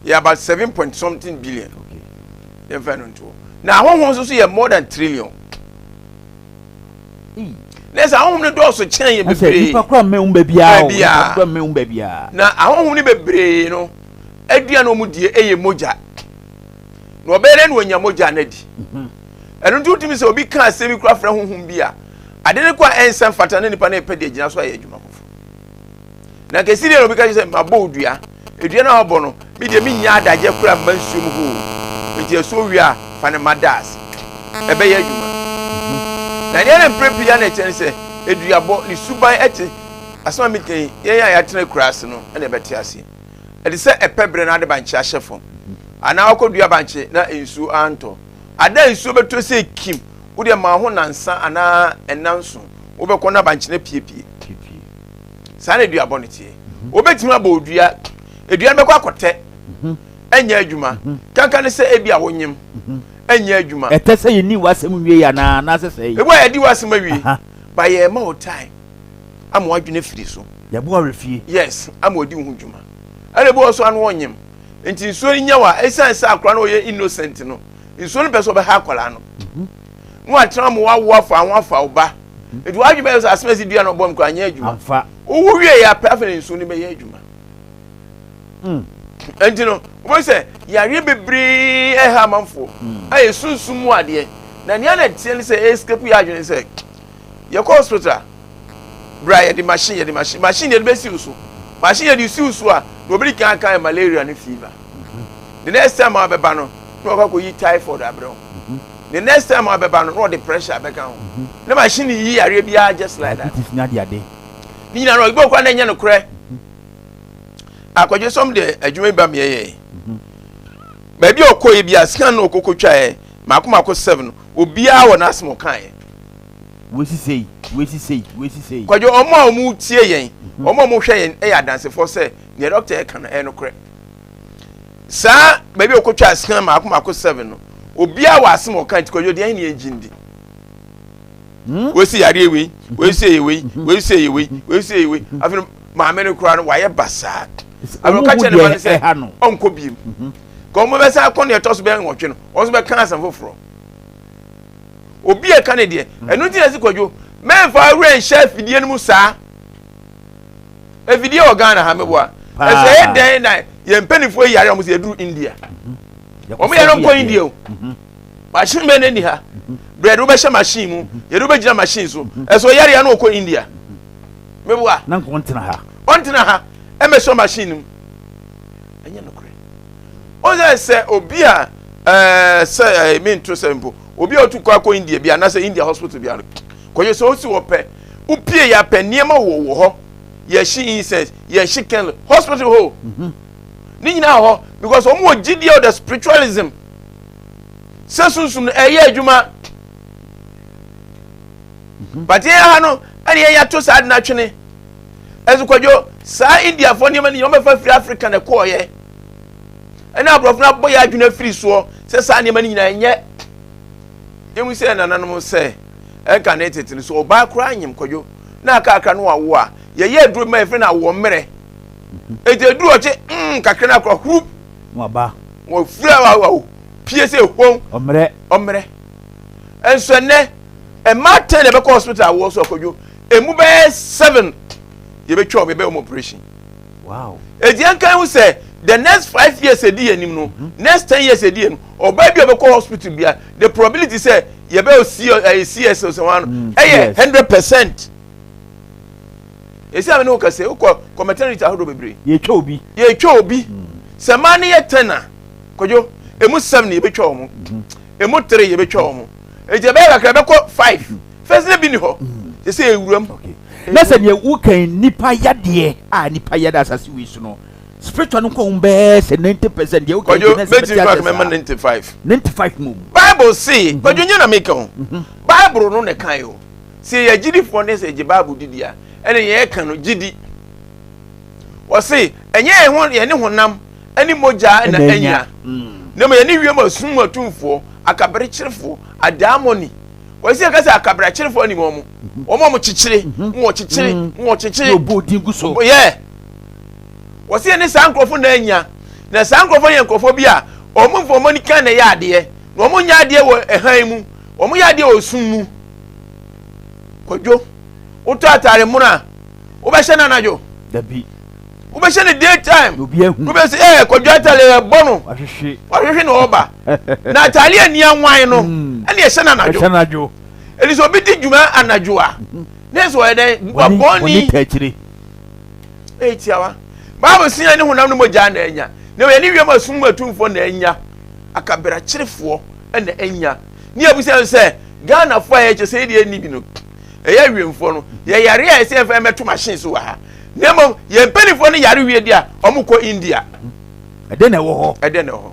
yɛ about seven point something billion. Yɛmfa no ntoɔ. Na ahonhom nso so yɛ more than trillion. Na sɛ ahonhom no dɔɔso kyɛn yɛ bebree. Nipa kura mmɛn baabiara o. Nipa kura mmɛn baabiara. Na ahonhom no bebree no, aduane a wɔn die yɛ mogya. Na ɔbɛyɛ dɛ na wanya mogya no adi. Mhm. Ɛno nti wotumi sɛ obi ka asɛm bi kora frɛ honhom bi a, ade no kɔ a ɛnsɛ mfata na nipa no repɛ de agyina so ayɛ adwuma foforo. Na kɛsi deɛ na obi ka kyerɛ sɛ mabɔ wo dua, dua no a wabɔ no, me deɛ mennya adagyeɛ kora mma nsuo mu hoo, nti ɛso wie a fa no ma da ase. Ɛbɛyɛ adwuma. Mhm. Na nea na mprɛ pii a na ɛkyɛ ne sɛ, aduabɔ ne suban ɛte asɛm a meka yi, yɛn a yɛatena akuraase no na ɛbɛte aseɛ. Ɛte sɛ ɛpɛ berɛ na ade bankye ahyɛ fam anaa wakɔdua bankye na nsuo antɔ. Ada a nsuo bɛtɔ sɛ kim, wo deɛ ma ho nansa anaa nnanson, wobɛkɔ na bankye no apiepie. Saa na aduabɔ no teɛ. Wobɛtumi abɔ odua, edua no bɛkɔ akɔtɛ, ɛnyɛ adwuma. Kanka ne sɛ ebi a wonyem, ɛnyɛ adwuma. Ɛtɛ sɛ yɛnni w'asɛm nwie anaa anaasɛ sɛ. Ebi a yɛdi w'asɛm awie, ba yɛma wo time. ama wadwene afiri so. Yɛbɔ awerɛ fie. Yes, ama ɔdi wo ho dwuma. Ɛna ebi wɔ so ano ɔnyem. Nti nsuo no nya wa, ɛsiane sɛ akwadaa no ɔyɛ innocent no, nsuo no pɛ sɛ ɔbɛha akwadaa no. Mhm. Na watena ma wawo afa ho afa wo ba. Mhm. Nti wadwene bɛyɛ sɛ asɛm asi dua na ɔbɔ mu koraa nyɛ adwuma. Amfa. Wowu wie yɛ apɛ afei na nsuo no bɛyɛ adwuma. Mm. Nti no, wobɛhu sɛ yareɛ bebree ɛha amanfoɔ. Mm. Ayɛ sunsum mu adeɛ. Na nea na ɛteɛ ne sɛ escape yɛ adwene sɛ yɛkɔ hospital a bra yɛde machine yɛde machine machine yɛde bɛsi wo so machine yɛde si wo so a na obi kan kan malaria ne fever the next time a bɛba no na wakɔ akɔyi typhoid abrɛ wo the next time a bɛba no na ɔde pressure abɛka ho na machine yi yareɛ biara just like that ne nyinaa no ɔgbɛ okura na ɛnyɛ nokorɛ akɔgye sɔm de adwuma bi ba meɛ yɛ baabi a ɔkɔ yɛ bi a scan na ɔkɔkɔ twaeɛ mako mako seven obiara wɔ n'asɛm ɔkaeɛ Wei si sei, wei si sei, wei si sei. Kwadwo, wɔn a wɔtie yɛn, wɔn a wɔhwɛ yɛn yɛ adansefoɔ sɛ nea dɔkta yɛ ka no ɛyɛ nokorɛ. Saa baabi a wɔkɔtwa scan mako mako seven no, obiara wɔ asɛm a ɔka nti Kwadwo deɛ ɛhe ne yɛn gye ndi? Hmm? Wei si yareɛ wei, wei si ɛyɛ wei, wei si ɛyɛ wei, wei si ɛyɛ wei. Afei no maame no koraa no wayɛ basaa. Afei ɔka kyerɛ ne ba no sɛ ɔnkɔ biem. Ka wɔn bɛsan akɔ nea ɛtɔ so bɛyɛ nwɔtwe no, wɔn nso bɛka asɛm foforɔ. Obi a ɛka ne deɛ. Ɛno nti na ɛsi kwadwo mɛnfa werɛ nhyɛ afidie no mu saa. Afidie wɔ Ghana ha meboa. Ɛsɛ ɛyɛ dɛn na yɛn mpanimfoɔ yi yare a wɔn sɛ yɛduru India. Wɔn yɛ no nkɔ India o. Machine bɛn na ɛni ha. Brɛ de wobɛhyɛ machine mu. Yɛde wobɛgyina machine so. Ɛsɛ ɔyare a na ɔkɔ India. Meboa. Na nka ɔntena ha. Ɔntena ha. Ɛmɛsɔ machine no mu. Ɛnyɛ nokorɛ. Ɔsɛ sɛ obi a ɛɛ sɛ ɛɛ mento sɛ mpo obi a ɔtu kɔ akɔ India bi anaasɛ India hospital bi ano kɔyɛ sɛ ɔsi wɔ pɛ wopie yɛ apɛ nneɛma wɔ wɔ hɔ yɛhye incense yɛhye candle hospital hɔ mhm. ne nyinaa hɔ because wɔn wɔ gyidie of the spiritualism sɛ sunsun no ɛyɛ adwuma mhm. but yɛn ha no ɛne yɛn yɛato saa de no atwene ɛso kwadwo saa Indiafoɔ nneɛma no nyinaa wɔbɛfa firi Africa na ɛkɔɔyɛ ɛna aborɔfo no abɔ yɛ adwene afiri soɔ sɛ saa nneɛma no nyinaa ɛnyɛ yɛmu sɛ nananom sɛ ɛnka ne tete no so ɔbaa koraa nyem kwadwo na akakra no wawo a yɛyɛ aduro ma yɛfrɛ no awɔ mmerɛ ɛti aduro ɔkye mm kakra no akora hurup wɔfura wawo pie sɛ hon ɔmmerɛ ɔmmerɛ ɛnso ɛnɛ mmaa 10 na ɛbɛkɔ hospital awoɔ so akwadwo emu bɛyɛ 7 yɛbɛtwa wɔn yɛbɛyɛ wɔn operation Wow. Eti yɛn kan ho sɛ the next 5 years edi yɛn anim no, next 10 years edi yɛn no, ɔbaa bi a ɔbɛkɔ hospital bia, the probability sɛ yɛbɛ C ɛyɛ CS sɛ wɔn ano ɛyɛ 100%. Esi ame ne wo kɛse wokɔ kɔ maternity ahodoɔ bebree. Yɛtwa obi. Yɛtwa obi. Sɛ mmaa no yɛ 10 a, kwadwo emu 7 yɛbɛtwa wɔn, emu 3 yɛbɛtwa wɔn. Eti ɛbɛyɛ kakra ɛbɛkɔ 5. First ne bi ni hɔ. Sɛ sɛ ewura mu. Na sɛ deɛ wokan nipa yadeɛ a nipa yade asase wei so no spiritual no nkɔ ho bɛɛ sɛ 90% deɛ wokan Kwadwo bɛtumi kɔ akɔmɛma 95. 95 mu. Bible se kwadwo nyɛ na meka ho. Bible no na ɛka o. Sɛ yɛ gyidifoɔ ne sɛ yɛgye Bible didi a ɛne yɛka no gyidi. Wɔse ɛnyɛ yɛn ho yɛne honam ɛne mogya na anya. Na mmom yɛne wiem asum atumfoɔ, akaberekyerefoɔ, adaamɔni. Wɔsi yɛ kasa akaberekyerefoɔ anim wɔn. Wɔn a wɔkyekyere, wɔkyekyere, wɔkyekyere. Wɔbɔ odin gu so. Yɛ. Wɔsi yɛne saa nkurɔfoɔ na anya. Na saa nkurɔfoɔ yɛ nkurɔfoɔ bi a wɔn mfa wɔn ani kan na ɛyɛ adeɛ. Na wɔn nyɛ adeɛ wɔ ɛhan mu. Wɔn yɛ adeɛ wɔ sum mu. Kwadwo, wotɔ ataare mono a, wobɛhyɛ no anadwo? Dabi. Wobɛhyɛ no day time. Obi ahu. Wobɛsɛ ɛɛ kwadwo ataare ɛbɔ no. Wahwehwe. Wahwehwe na ɔba. Na ataare ani anwan no, ɛna ɛhyɛ no anadwo. Ɛhyɛ no anadwo. Ɛni sɛ obi di dwuma anadwo a, ne sɛ ɔyɛ dɛn? Nipa bɔne. Wɔne taakyire. Ɛyɛ tiawa. Bible si yɛn ne honam ne mogya na anya. Na yɛne wiem asum mu atumfoɔ na anya. Akaberakyerefoɔ na anya. Ne abusa no sɛ Ghanafoɔ a yɛkyɛ sɛ yɛdeɛ nni bi no, ɛyɛ awiemfoɔ no, yɛyare a ɛsɛ yɛmfa yɛmmɛto machine so wɔ ha. Na mmom yɛn mpanimfoɔ no yare wie deɛ a, wɔkɔ India. Ɛdɛn na ɛwɔ hɔ? Ɛdɛn na ɛwɔ hɔ?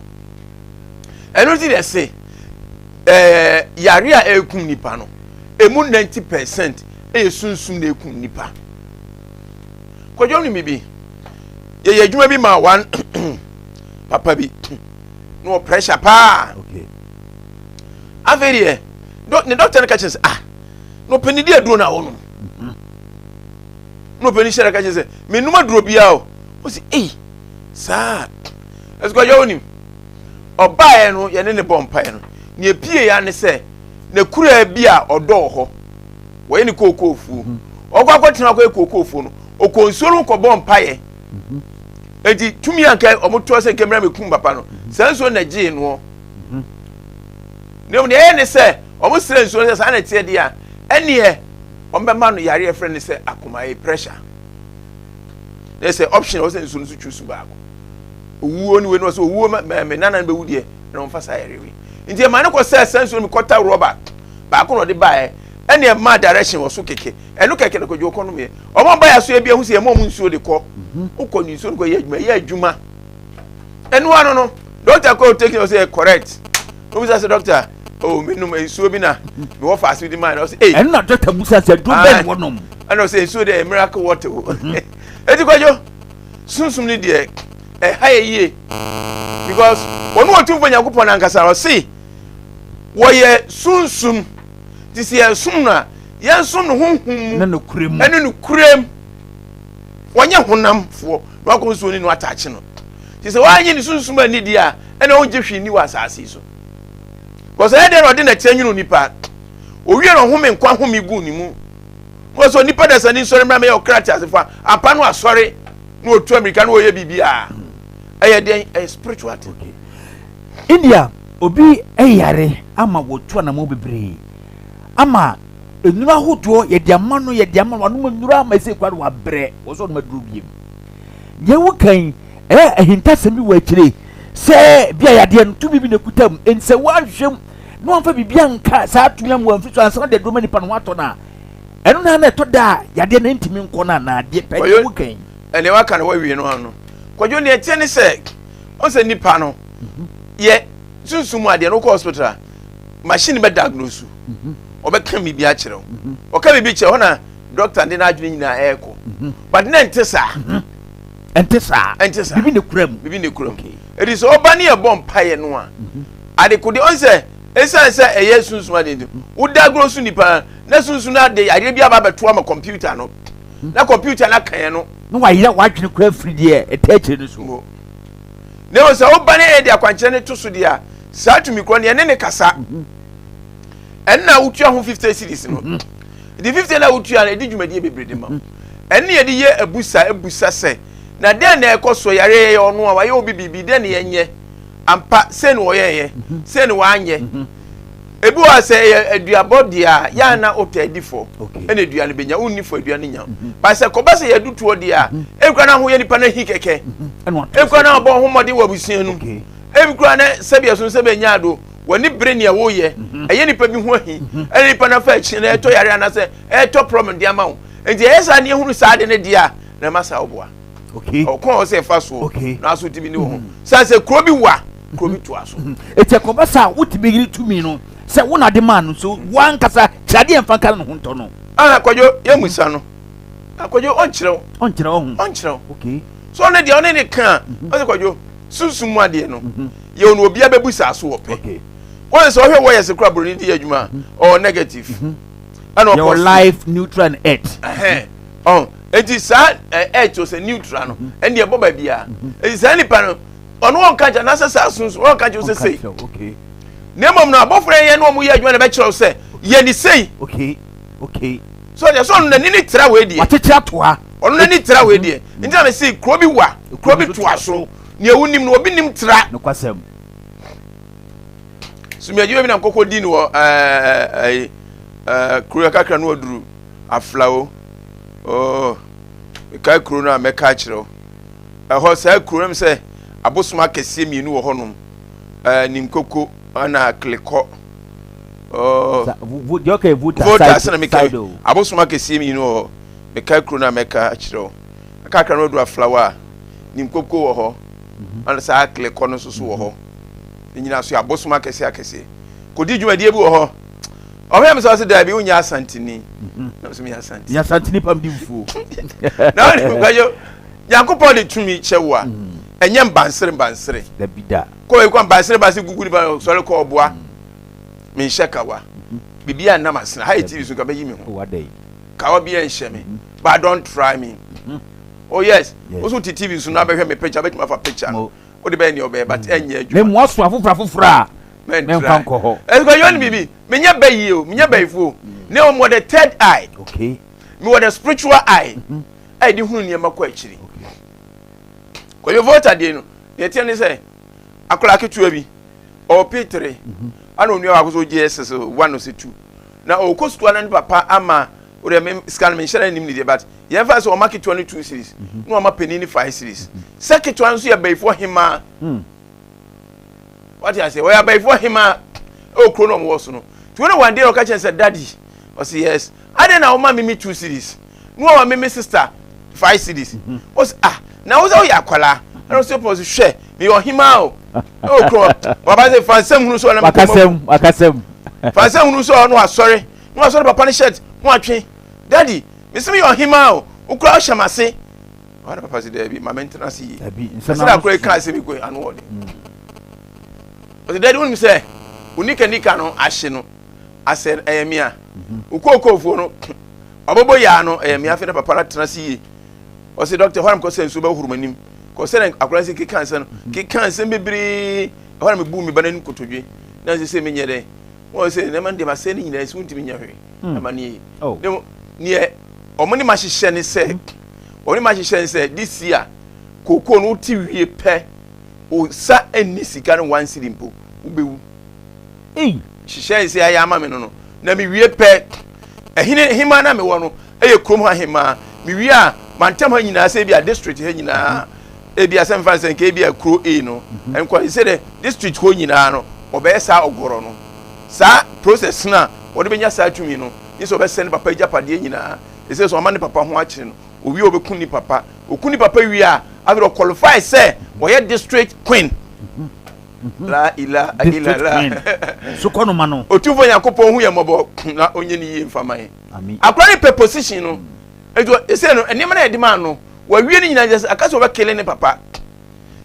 Ɛno nti na ɛse ɛɛ yare a ɛrekum nipa no, emu 90% ɛyɛ sunsum na ɛkum nipa. Kwadwo nim bibi. Yɛyɛ adwuma bi ma one papa bi na wɔ pressure paa. Okay. Afei deɛ ne doctor no ka kyerɛ sɛ ah na ɔpɛ di aduro no a wɔnom. Na ɔpɛ ne hyɛ ka kyerɛ sɛ menum aduro biara o. Ɔsi ei saa. Ɛsɛ kwadwo wonim. Ɔbaeɛ no yɛne ne bɔ mpaeɛ no. Nea epie ya ne sɛ ne kuraa bi a ɔdɔ wɔ hɔ. Wɔyɛ ne kookoofuo. Ɔkɔ akɔtena akɔyɛ kookoofuo no. Ɔkɔ nsuo no kɔbɔ mpaeɛ. Eti tumi a nka wɔn toa sɛ nka mmerɛ mekum papa no. Saa nsuo na gyee noɔ. Na mmom deɛ ɛyɛ ne sɛ wɔn srɛ nsuo no sɛ saa na ɛteɛ deɛ a ɛneɛ wɔn bɛma no yareɛ frɛ no sɛ akomaye pressure. Na sɛ option wɔ sɛ nsuo no so twi so baako. Owuo ne wei no sɛ owuo mɛ me nana no bɛwu deɛ ɛna wɔn fa saa yareɛ wei. Nti ɛma no kɔ sɛ saa nsuo no kɔta rɔba baako na ɔde baeɛ ɛne ɛma direction wɔ so kɛkɛ ɛno kɛkɛ na kɔdwo kɔ nom yɛ ɔmo ba yɛ so ebi ehu sɛ ɛma ɔmo nsuo de kɔ wokɔ ne nsuo no kɔ yɛ adwuma yɛ adwuma ɛno ano no doctor kɔ take no sɛ correct obi sɛ sɛ doctor oh me nom nsuo bi na me wɔ faase bi di maa na ɔsɛ ee ɛno na doctor busa sɛ duro bɛn wɔ nom ɛna ɔsɛ nsuo deɛ miracle water o eti kwadwo sunsum ni deɛ ɛha yɛ yie because wɔn wɔ tumfo nyankopɔn ankasa ɔse wɔyɛ sunsum ti sɛ yɛsom no a yɛnsom no honhom mu ne nokorɛ mu ɛne nokorɛ mu wɔnyɛ honamfoɔ na wakɔ nsuo ne no ataakye no ti sɛ wɔanyɛ ne sunsum ani di a ɛna ɔngye hwee ni wɔ asase yi so kɔsɛ ɛyɛ dɛn na ɔde nɛteɛ nwene nipa Owie na ɔhome nkwa home guu ne mu. Na ɔsɛ onipa dasani nsɔre mmra mɛyɛ ɔkra teasefo a, ampa no asɔre na ɔtu amirika na ɔyɛ biribiara. Ɛyɛ dɛn? Ɛyɛ spiritual thing. Okay. India, obi yare ama wɔtu anamɔ bebree ama nnuro ahodoɔ yɛde ama no yɛde ama no wanom nnuro ama ɛsɛ kura no wabrɛ wɔ sɛ ɔnom aduro biem. Deɛ woka yi ɛyɛ ahintasɛm bi wɔ akyire sɛ bi a yadeɛ no tumi bi na ɛkuta mu nti sɛ woanhwɛ mu na wɔmfa biribi anka saa tumi ama wɔamfiri so ansa na de aduro ma nipa no ho atɔ no a ɛno na na ɛtɔ da a yadeɛ no ntumi nkɔ no anaa deɛ pɛ deɛ woka yi. Ɛnea waka no wawie no ano. Kwadwo nea ɛteɛ ne sɛ ɔn sɛ nipa no yɛ sunsum mu adeɛ no wokɔ hospital a machine bɛ diagnose ɔbɛka biribi akyerɛ wo ɔka biribi kyerɛ hɔ na doctor de n'adwene nyinaa ɛrekɔ but na ɛnte saa ɛnte saa ɛnte saa biribi na ekura mu biribi na ekura mu ɛdi sɛ ɔba ne yɛ bɔ mpaeɛ no a adekode ɔn sɛ ɛsiane sɛ ɛyɛ sunsum adeɛ nti wo diagnose nipa na sunsum no ade adeɛ bi aba abɛto ama computer no na computer no aka yɛn no na wayerɛ w'adwene kora afiri deɛ ɛtɛ akyire no so na ɛwɔ sɛ woba ne ɛde akwankyerɛ no to so deɛ a saa tumi korɔ no yɛne ne kasa ɛnna wotua ho 50 cedis no nti 50 na wotua no ɛdi dwumadie bebree de ma wo ɛne yɛde yɛ abusa abusa sɛ na dɛn na ɛkɔ so yare yɛ ɔno a wayɛ obi biribi dɛn na yɛnyɛ ampa sɛ ne wɔyɛyɛ sɛ ne wanyɛ ebi wɔ sɛ ɛyɛ aduabɔ deɛ a yɛa na wotɔ adi fɔ ɛna adua no bɛnya wonni fɔ adua no nya ba sɛ kɔba sɛ yɛadu toɔ deɛ a ebi kora na ho yɛ nipa no ahi kɛkɛ ebi kora na ɔbɔ ho mmɔden wɔ abusua no ebi kora na sɛbi ɛso sɛ bɛnya ado wɔne bere nea woyɛ ɛyɛ nipa bi ho ahi ɛna nipa no afa akyi na ɛtɔ yare anaasɛ ɛtɔ problem de ama wo nti ɛyɛ saa ne ehunu saa de ne deɛ a na ɛma saa ɔboa ɔkɔn a ɔsɛ ɛfa soɔ na aso tumi ne wɔ ho san sɛ kuro bi wa kuro bi toa so. Eti ɛkɔba saa wotumi yiri tumi no sɛ wo na de maa no so wankasa kyerɛ adeɛ mfa nka ne ho ntɔ no. Ah Kwadwo yɛ musa no ah Kwadwo ɔnkyerɛ wo ɔnkyerɛ wo ho ɔnkyerɛ wo okay so ɔno deɛ ɔne ne ka ɔsɛ Kwadwo sunsum mu adeɛ no yɛ ɔno obiara bɛbu saa so wɔ pɛ wɔn sɛ ɔhwɛ wɔyɛ sɛ kura buroni di yɛ adwuma ɔwɔ negative ɛna ɔkɔ life neutral and earth ɛhɛn ɔn eti saa ɛ earth ɔsɛ neutral no ɛnni ɛbɔ baabi a eti saa nipa no ɔno wɔn ka kyerɛ n'asɛ saa sunsun wɔn ka kyerɛ sɛ sei na mmom no abɔfra yɛn no wɔn yɛ adwuma na ɛbɛkyerɛw sɛ yɛ ne sei so deɛ so ɔno n'ani ne tra wei deɛ wakyekyere ato ha ɔno n'ani tra wei deɛ nti na mesi kuro bi wa kuro bi toa so nea ewu nim no obi nim tra nokwasɛm sumiadwuma bi na nkɔkɔ di no wɔ ɛɛ ɛɛ ɛɛ kuro kakra no waduru aflawo oo mekae kuro no a mɛka akyerɛ wo ɛhɔ saa kuro no sɛ abosom akɛseɛ mmienu wɔ hɔnom ɛɛ ninkoko ɛna klikɔ oo volta asɛ na meka abosom akɛseɛ mmienu wɔ hɔ mekae kuro no a mɛka akyerɛ wo kakra no waduru aflawo a ninkoko wɔ hɔ ɛna saa klikɔ no nso so wɔ hɔ ne nyinaa so yɛ abosom akɛseɛ akɛseɛ kɔdi dwumadie bi wɔ hɔ ɔhwɛ mi sɛ ɔsɛ daabi wonyɛ asanteni na sɛ meyɛ asanteni yɛ asanteni pam di fufuo na ɔne kwadwo nyankopɔn de tumi kyɛ wo a ɛnyɛ mbansere mbansere dabi da kɔ ekɔ mbansere mbansere gugu nipa sɔre kɔ ɔboa menhyɛ kawa biribi a nam asena ha yɛ tv so nka bɛyi me ho kawa bi ɛnhyɛ me but don't try me oh yes wo so te tv so na bɛhwɛ me picture bɛtumi afa picture no wode bɛyɛ nea ɔbɛyɛ but ɛnyɛ adwuma mmoa so afoforɔ afoforɔ a mɛmfa nkɔ hɔ ɛsɛ yɔn biribi menyɛ bɛyi o menyɛ bɛyifo o ne wɔn wɔ the third eye okay me wɔ the spiritual eye a yɛde hunu nneɛma kɔ akyiri kɔyɛ volta deɛ no deɛ teɛ ne sɛ akwadaa ketewa bi ɔwɔ P3 ana onua baako so gye SS 1 ɔsɛ 2 na ɔkɔ sukuu ana ne papa ama o deɛ me sika no menhyɛ no anim ne deɛ but yɛn fa sɛ ɔma ketewa no 2 cedis na ɔma panin no 5 cedis sɛ ketewa nso yɛ bɛyifoɔ hemaa wate aseɛ wɔyɛ abayifoɔ hemaa ɛwɔ kuro no ɔmo wɔ so no nti wɔn one day ɔka kyɛn sɛ daddy ɔsi yes adeɛ na ɔma mimi 2 cedis na ɔma mimi sister 5 cedis ɔsi ah na wosɛ woyɛ akwalaa ɛna ɔsi ɔpɔ ɔsi hwɛ meyɛ ɔhemaa o ɛwɔ kuro baba sɛ fa nsɛm hunu so ɔnam wakasɛm wakasɛm fa nsɛm hunu so ɔno asɔre na wasɔre papa ne shirt na watwe daddy mesi meyɛ ɔhemaa o wokura ɔhyɛ m'ase ɔne papa sɛ daabi ma mentena ase yie ɛsɛ dɛ akora yi kaa sɛ mekɔ ano ɔde ɔsɛ daddy wonim sɛ wo nika no ahye no asɛ ɛyɛ mea wo kookoofuo no ɔbɛbɔ yaa no ɛyɛ mea afei na papa no atena ase yie ɔsɛ dɔkta hɔ na mekɔ sɛ nsuo bɛhohoro m'anim kɔ sɛ na akora no sɛ keka nsɛm no keka nsɛm bebree ɛhɔ na mebu me ba no anim kotodwe na sɛ sɛ menyɛ dɛn. Wɔn sɛ nneɛma no deɛ masɛe ne nyinaa nsi wontumi nyɛ hwee. Ɛma ne yie. Ne neɛ wɔn ne ma hyehyɛ ne sɛ wɔn ne ma hyehyɛ ne sɛ this year kookoo no wote wie pɛ osa nni sika no one cedi mpo wobɛwu. Ei. Hyehyɛ sɛ ayɛ ama me no no na mewie pɛ ɛhene hemaa na mewɔ no ɛyɛ kurom ha hemaa mewie a mantam ha nyinaa sɛ ebi a district ha nyinaa ebi a sɛ mfa sɛ nka ebi a kuro A no nkɔ sɛ dɛ district hɔ nyinaa no ɔbɛyɛ saa ɔgɔrɔ no saa process no a wɔde bɛnya saa tumi no ne sɛ ɔbɛsɛ ne papa agyapadeɛ nyinaa ɛsɛ sɛ ɔma ne papa ho akyere no owie a ɔbɛku ne papa ɔku ne papa wie a afei ɔqualify sɛ ɔyɛ district queen. La ilaha illallah. Sokɔnoma no. Otumfoɔ Nyankopɔn hu yɛn mmɔbɔ na ɔnyɛ ne yie mfa ma yɛn. Akora ne pɛ position no. Eti ɛsɛ no nneɛma na yɛde maa no. Wawie ne nyinaa yɛsɛ aka sɛ ɔbɛkele ne papa.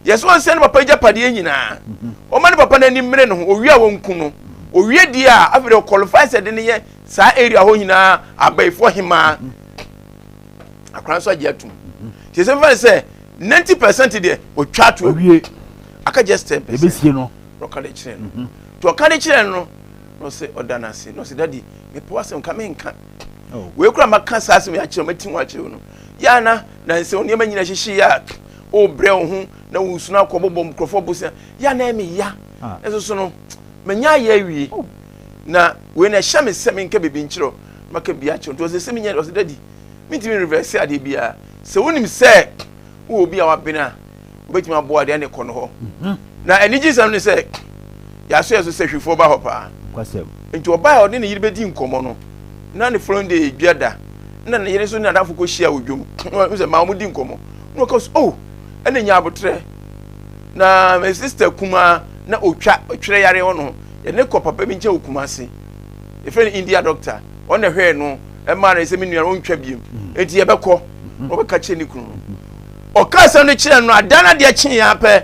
Yɛsɛ ɔnsɛ ne papa agyapadeɛ nyinaa. Ɔma ne papa n'ani mmere ne ho. Owie a wɔnku no. Owie deɛ a afei deɛ ɔqualify sɛ de ne yɛ saa area hɔ nyinaa abayifoɔ hemaa. Akora nso agye atum. Kyerɛ sɛ mfa ne sɛ 90% deɛ ɔtwa ato awie. Aka just 10%. Ɛbɛsie no. Na ɔka de kyerɛ no. Mhm. Nti ɔka de kyerɛ no na ɔsɛ ɔda no ase na ɔsɛ dadi mepɛ w'asɛm nka menka. Oh. Wei kora maka saa asɛm yi akyerɛ mati ho akyerɛ no. Yɛ ana na nsɛ nneɛma nyina hyehye yɛ a wobrɛ wo ho na wosu no akɔ bɔbɔ nkurɔfoɔ bosea yɛ ana ɛme ya. Ah. Ɛso so no manya ayɛ awie. Oh. Na wei na ɛhyɛ me sɛ menka biribi nkyerɛ maka bi akyerɛ nti ɔsɛ sɛ menyɛ ɔsɛ dadi mentumi reverse adeɛ biara sɛ wonim sɛ wowɔ obi a wabene a wobɛtumi aboa deɛ ne kɔ no hɔ mhm. Na anigyesɛm ne sɛ yɛaso yɛ so sɛ hwifoɔ ba hɔ paa nti ɔbaa a ɔne ne yere bɛdi nkɔmmɔ no na ne following day dwa da na ne yere nso ne adamfo kɔhyia wɔ dwom sɛ ma wɔn di nkɔmmɔ na ɔka so oh ɛna nya abotrɛ na my sister kumaa na otwa ɔtwerɛ yare hɔ no yɛne kɔ papa bi nkyɛn wɔ Kumase yɛfrɛ no India doctor ɔno na ɛhwɛɛ no ɛmaa no sɛ me nua no ɔntwa biem enti yɛbɛkɔ na ɔbɛka kyerɛ ne kunu no ɔka asɛm no kyerɛ no adan no adeɛ kye yɛn apɛ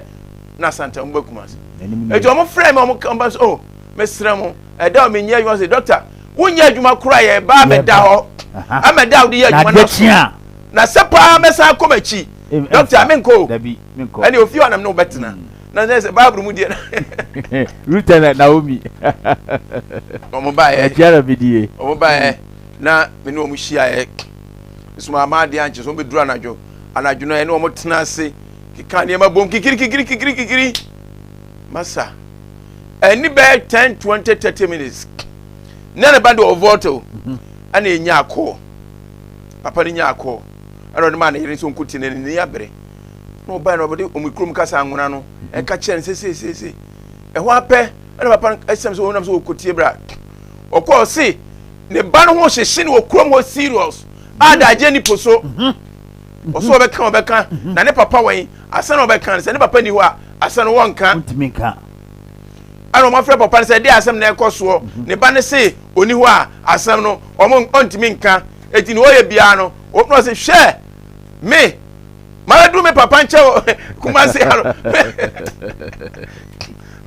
na asanta mo ba Kumase enti ɔmo frɛ me ɔmo ka so oh mesrɛ mo ɛda a menyɛ adwuma sɛ doctor wonyɛ adwuma koraa yɛ ba abɛda hɔ amɛda a wode yɛ adwuma no so na sɛ paa mɛsan akɔ m'akyi doctor menkɔ o ɛne ofie hɔ nam ne wobɛtena na sɛ sɛ bible mu deɛ Ruth and Naomi. Wɔn baeɛ. Ɛkyia na bidie. Wɔn baeɛ na me ne wɔn hyiaeɛ. Soma ama adeɛ ankye so wɔn bɛduru anadwo. Anadwo no ɛne wɔn tena ase keka nneɛma bom kikiri kikiri kikiri kikiri. Masa. Ɛni bɛyɛ 10 20 30 minutes. Na ne ba de ɔvɔɔto. Ɛna enya akɔ. Papa no nya akɔ. Ɛna ɔde maa ne yere nso nkotie na ne ni abere. Na ɔbae na ɔde wɔn kurom kasa anwona no ɛka kyerɛ no sɛsɛsɛsɛ ɛhɔ apɛ ɛna papa no ɛsɛm sɛ ɔnam sɛ ɔkɔtie bra ɔkɔ ɔse ne ba no ho hyehye no wɔ kurom hɔ serious a daagye ni po so ɔso ɔbɛka ɔbɛka na ne papa wɔn asa na ɔbɛka no sɛ ne papa ni hɔ a asa no wɔnka ɛna wɔn afrɛ papa no sɛ ɛde asɛm na ɛkɔ soɔ ne ba no se ɔni hɔ a asɛm no wɔn ɔntumi nka eti ne ɔyɛ biara no wɔn ɔse hwɛ me mabɛduru me papa nkyɛn wɔ Kumasi ha no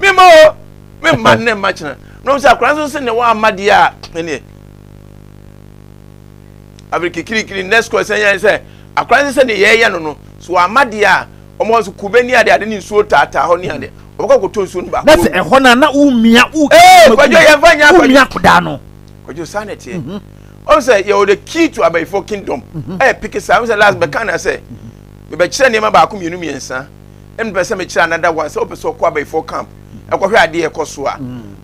me ma o me mma nnɛ mma kyena na wɔn sɛ akora nso sɛ ne wɔn ama deɛ a ɛneɛ abiri kikirikiri next question yɛn sɛ akora nso sɛ ne yɛyɛ no no so wɔn ama deɛ a wɔn nso kube ne ade ade ne nsuo taataa hɔ ne ade wɔn kɔ kɔtɔ nsuo no baako. Na sɛ ɛhɔ na na wumia wo. Ee kwadwo yɛn fa nya kwadwo wumia kodaa no. Kwadwo saa na ɛteɛ. Ɔn sɛ yɛwɔ the key to abayifo kingdom ɛyɛ peke saa. Ɔn sɛ last bɛka na sɛ mebɛkyerɛ nneɛma baako mmienu mmiɛnsa ɛna mepɛ sɛ mekyerɛ another one sɛ wopɛ sɛ ɔkɔ abayifo camp ɛkɔhwɛ adeɛ ɛkɔ so a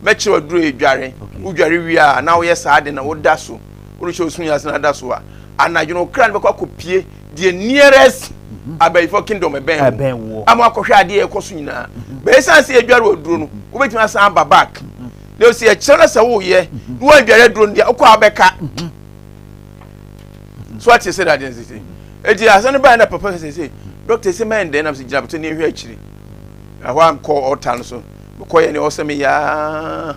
mɛkyerɛ waduro yɛ dware wodware wie a na woyɛ saa de na woda so worehyɛ osum yɛ ase na da so a anadwo no okra no bɛkɔ akɔpie deɛ nearest abayifo kingdom ɛbɛn wo ama akɔhwɛ adeɛ ɛkɔ so nyinaa bɛyɛ san sɛ yɛdware waduro no wobɛtumi asan aba back na osi ɛkyerɛ no sɛ woyɛ na woandware aduro no deɛ wokɔ a wobɛka so ate sɛ dadeɛ nsese eti asɛm no baeɛ na papa sɛ sɛ dɔkta sɛ mɛn dɛn nam sɛ gyina bɛtɔ ne nhwɛ akyiri ɛhɔ a mekɔ ɔta no so mekɔyɛ ne ɔsɛ me yaa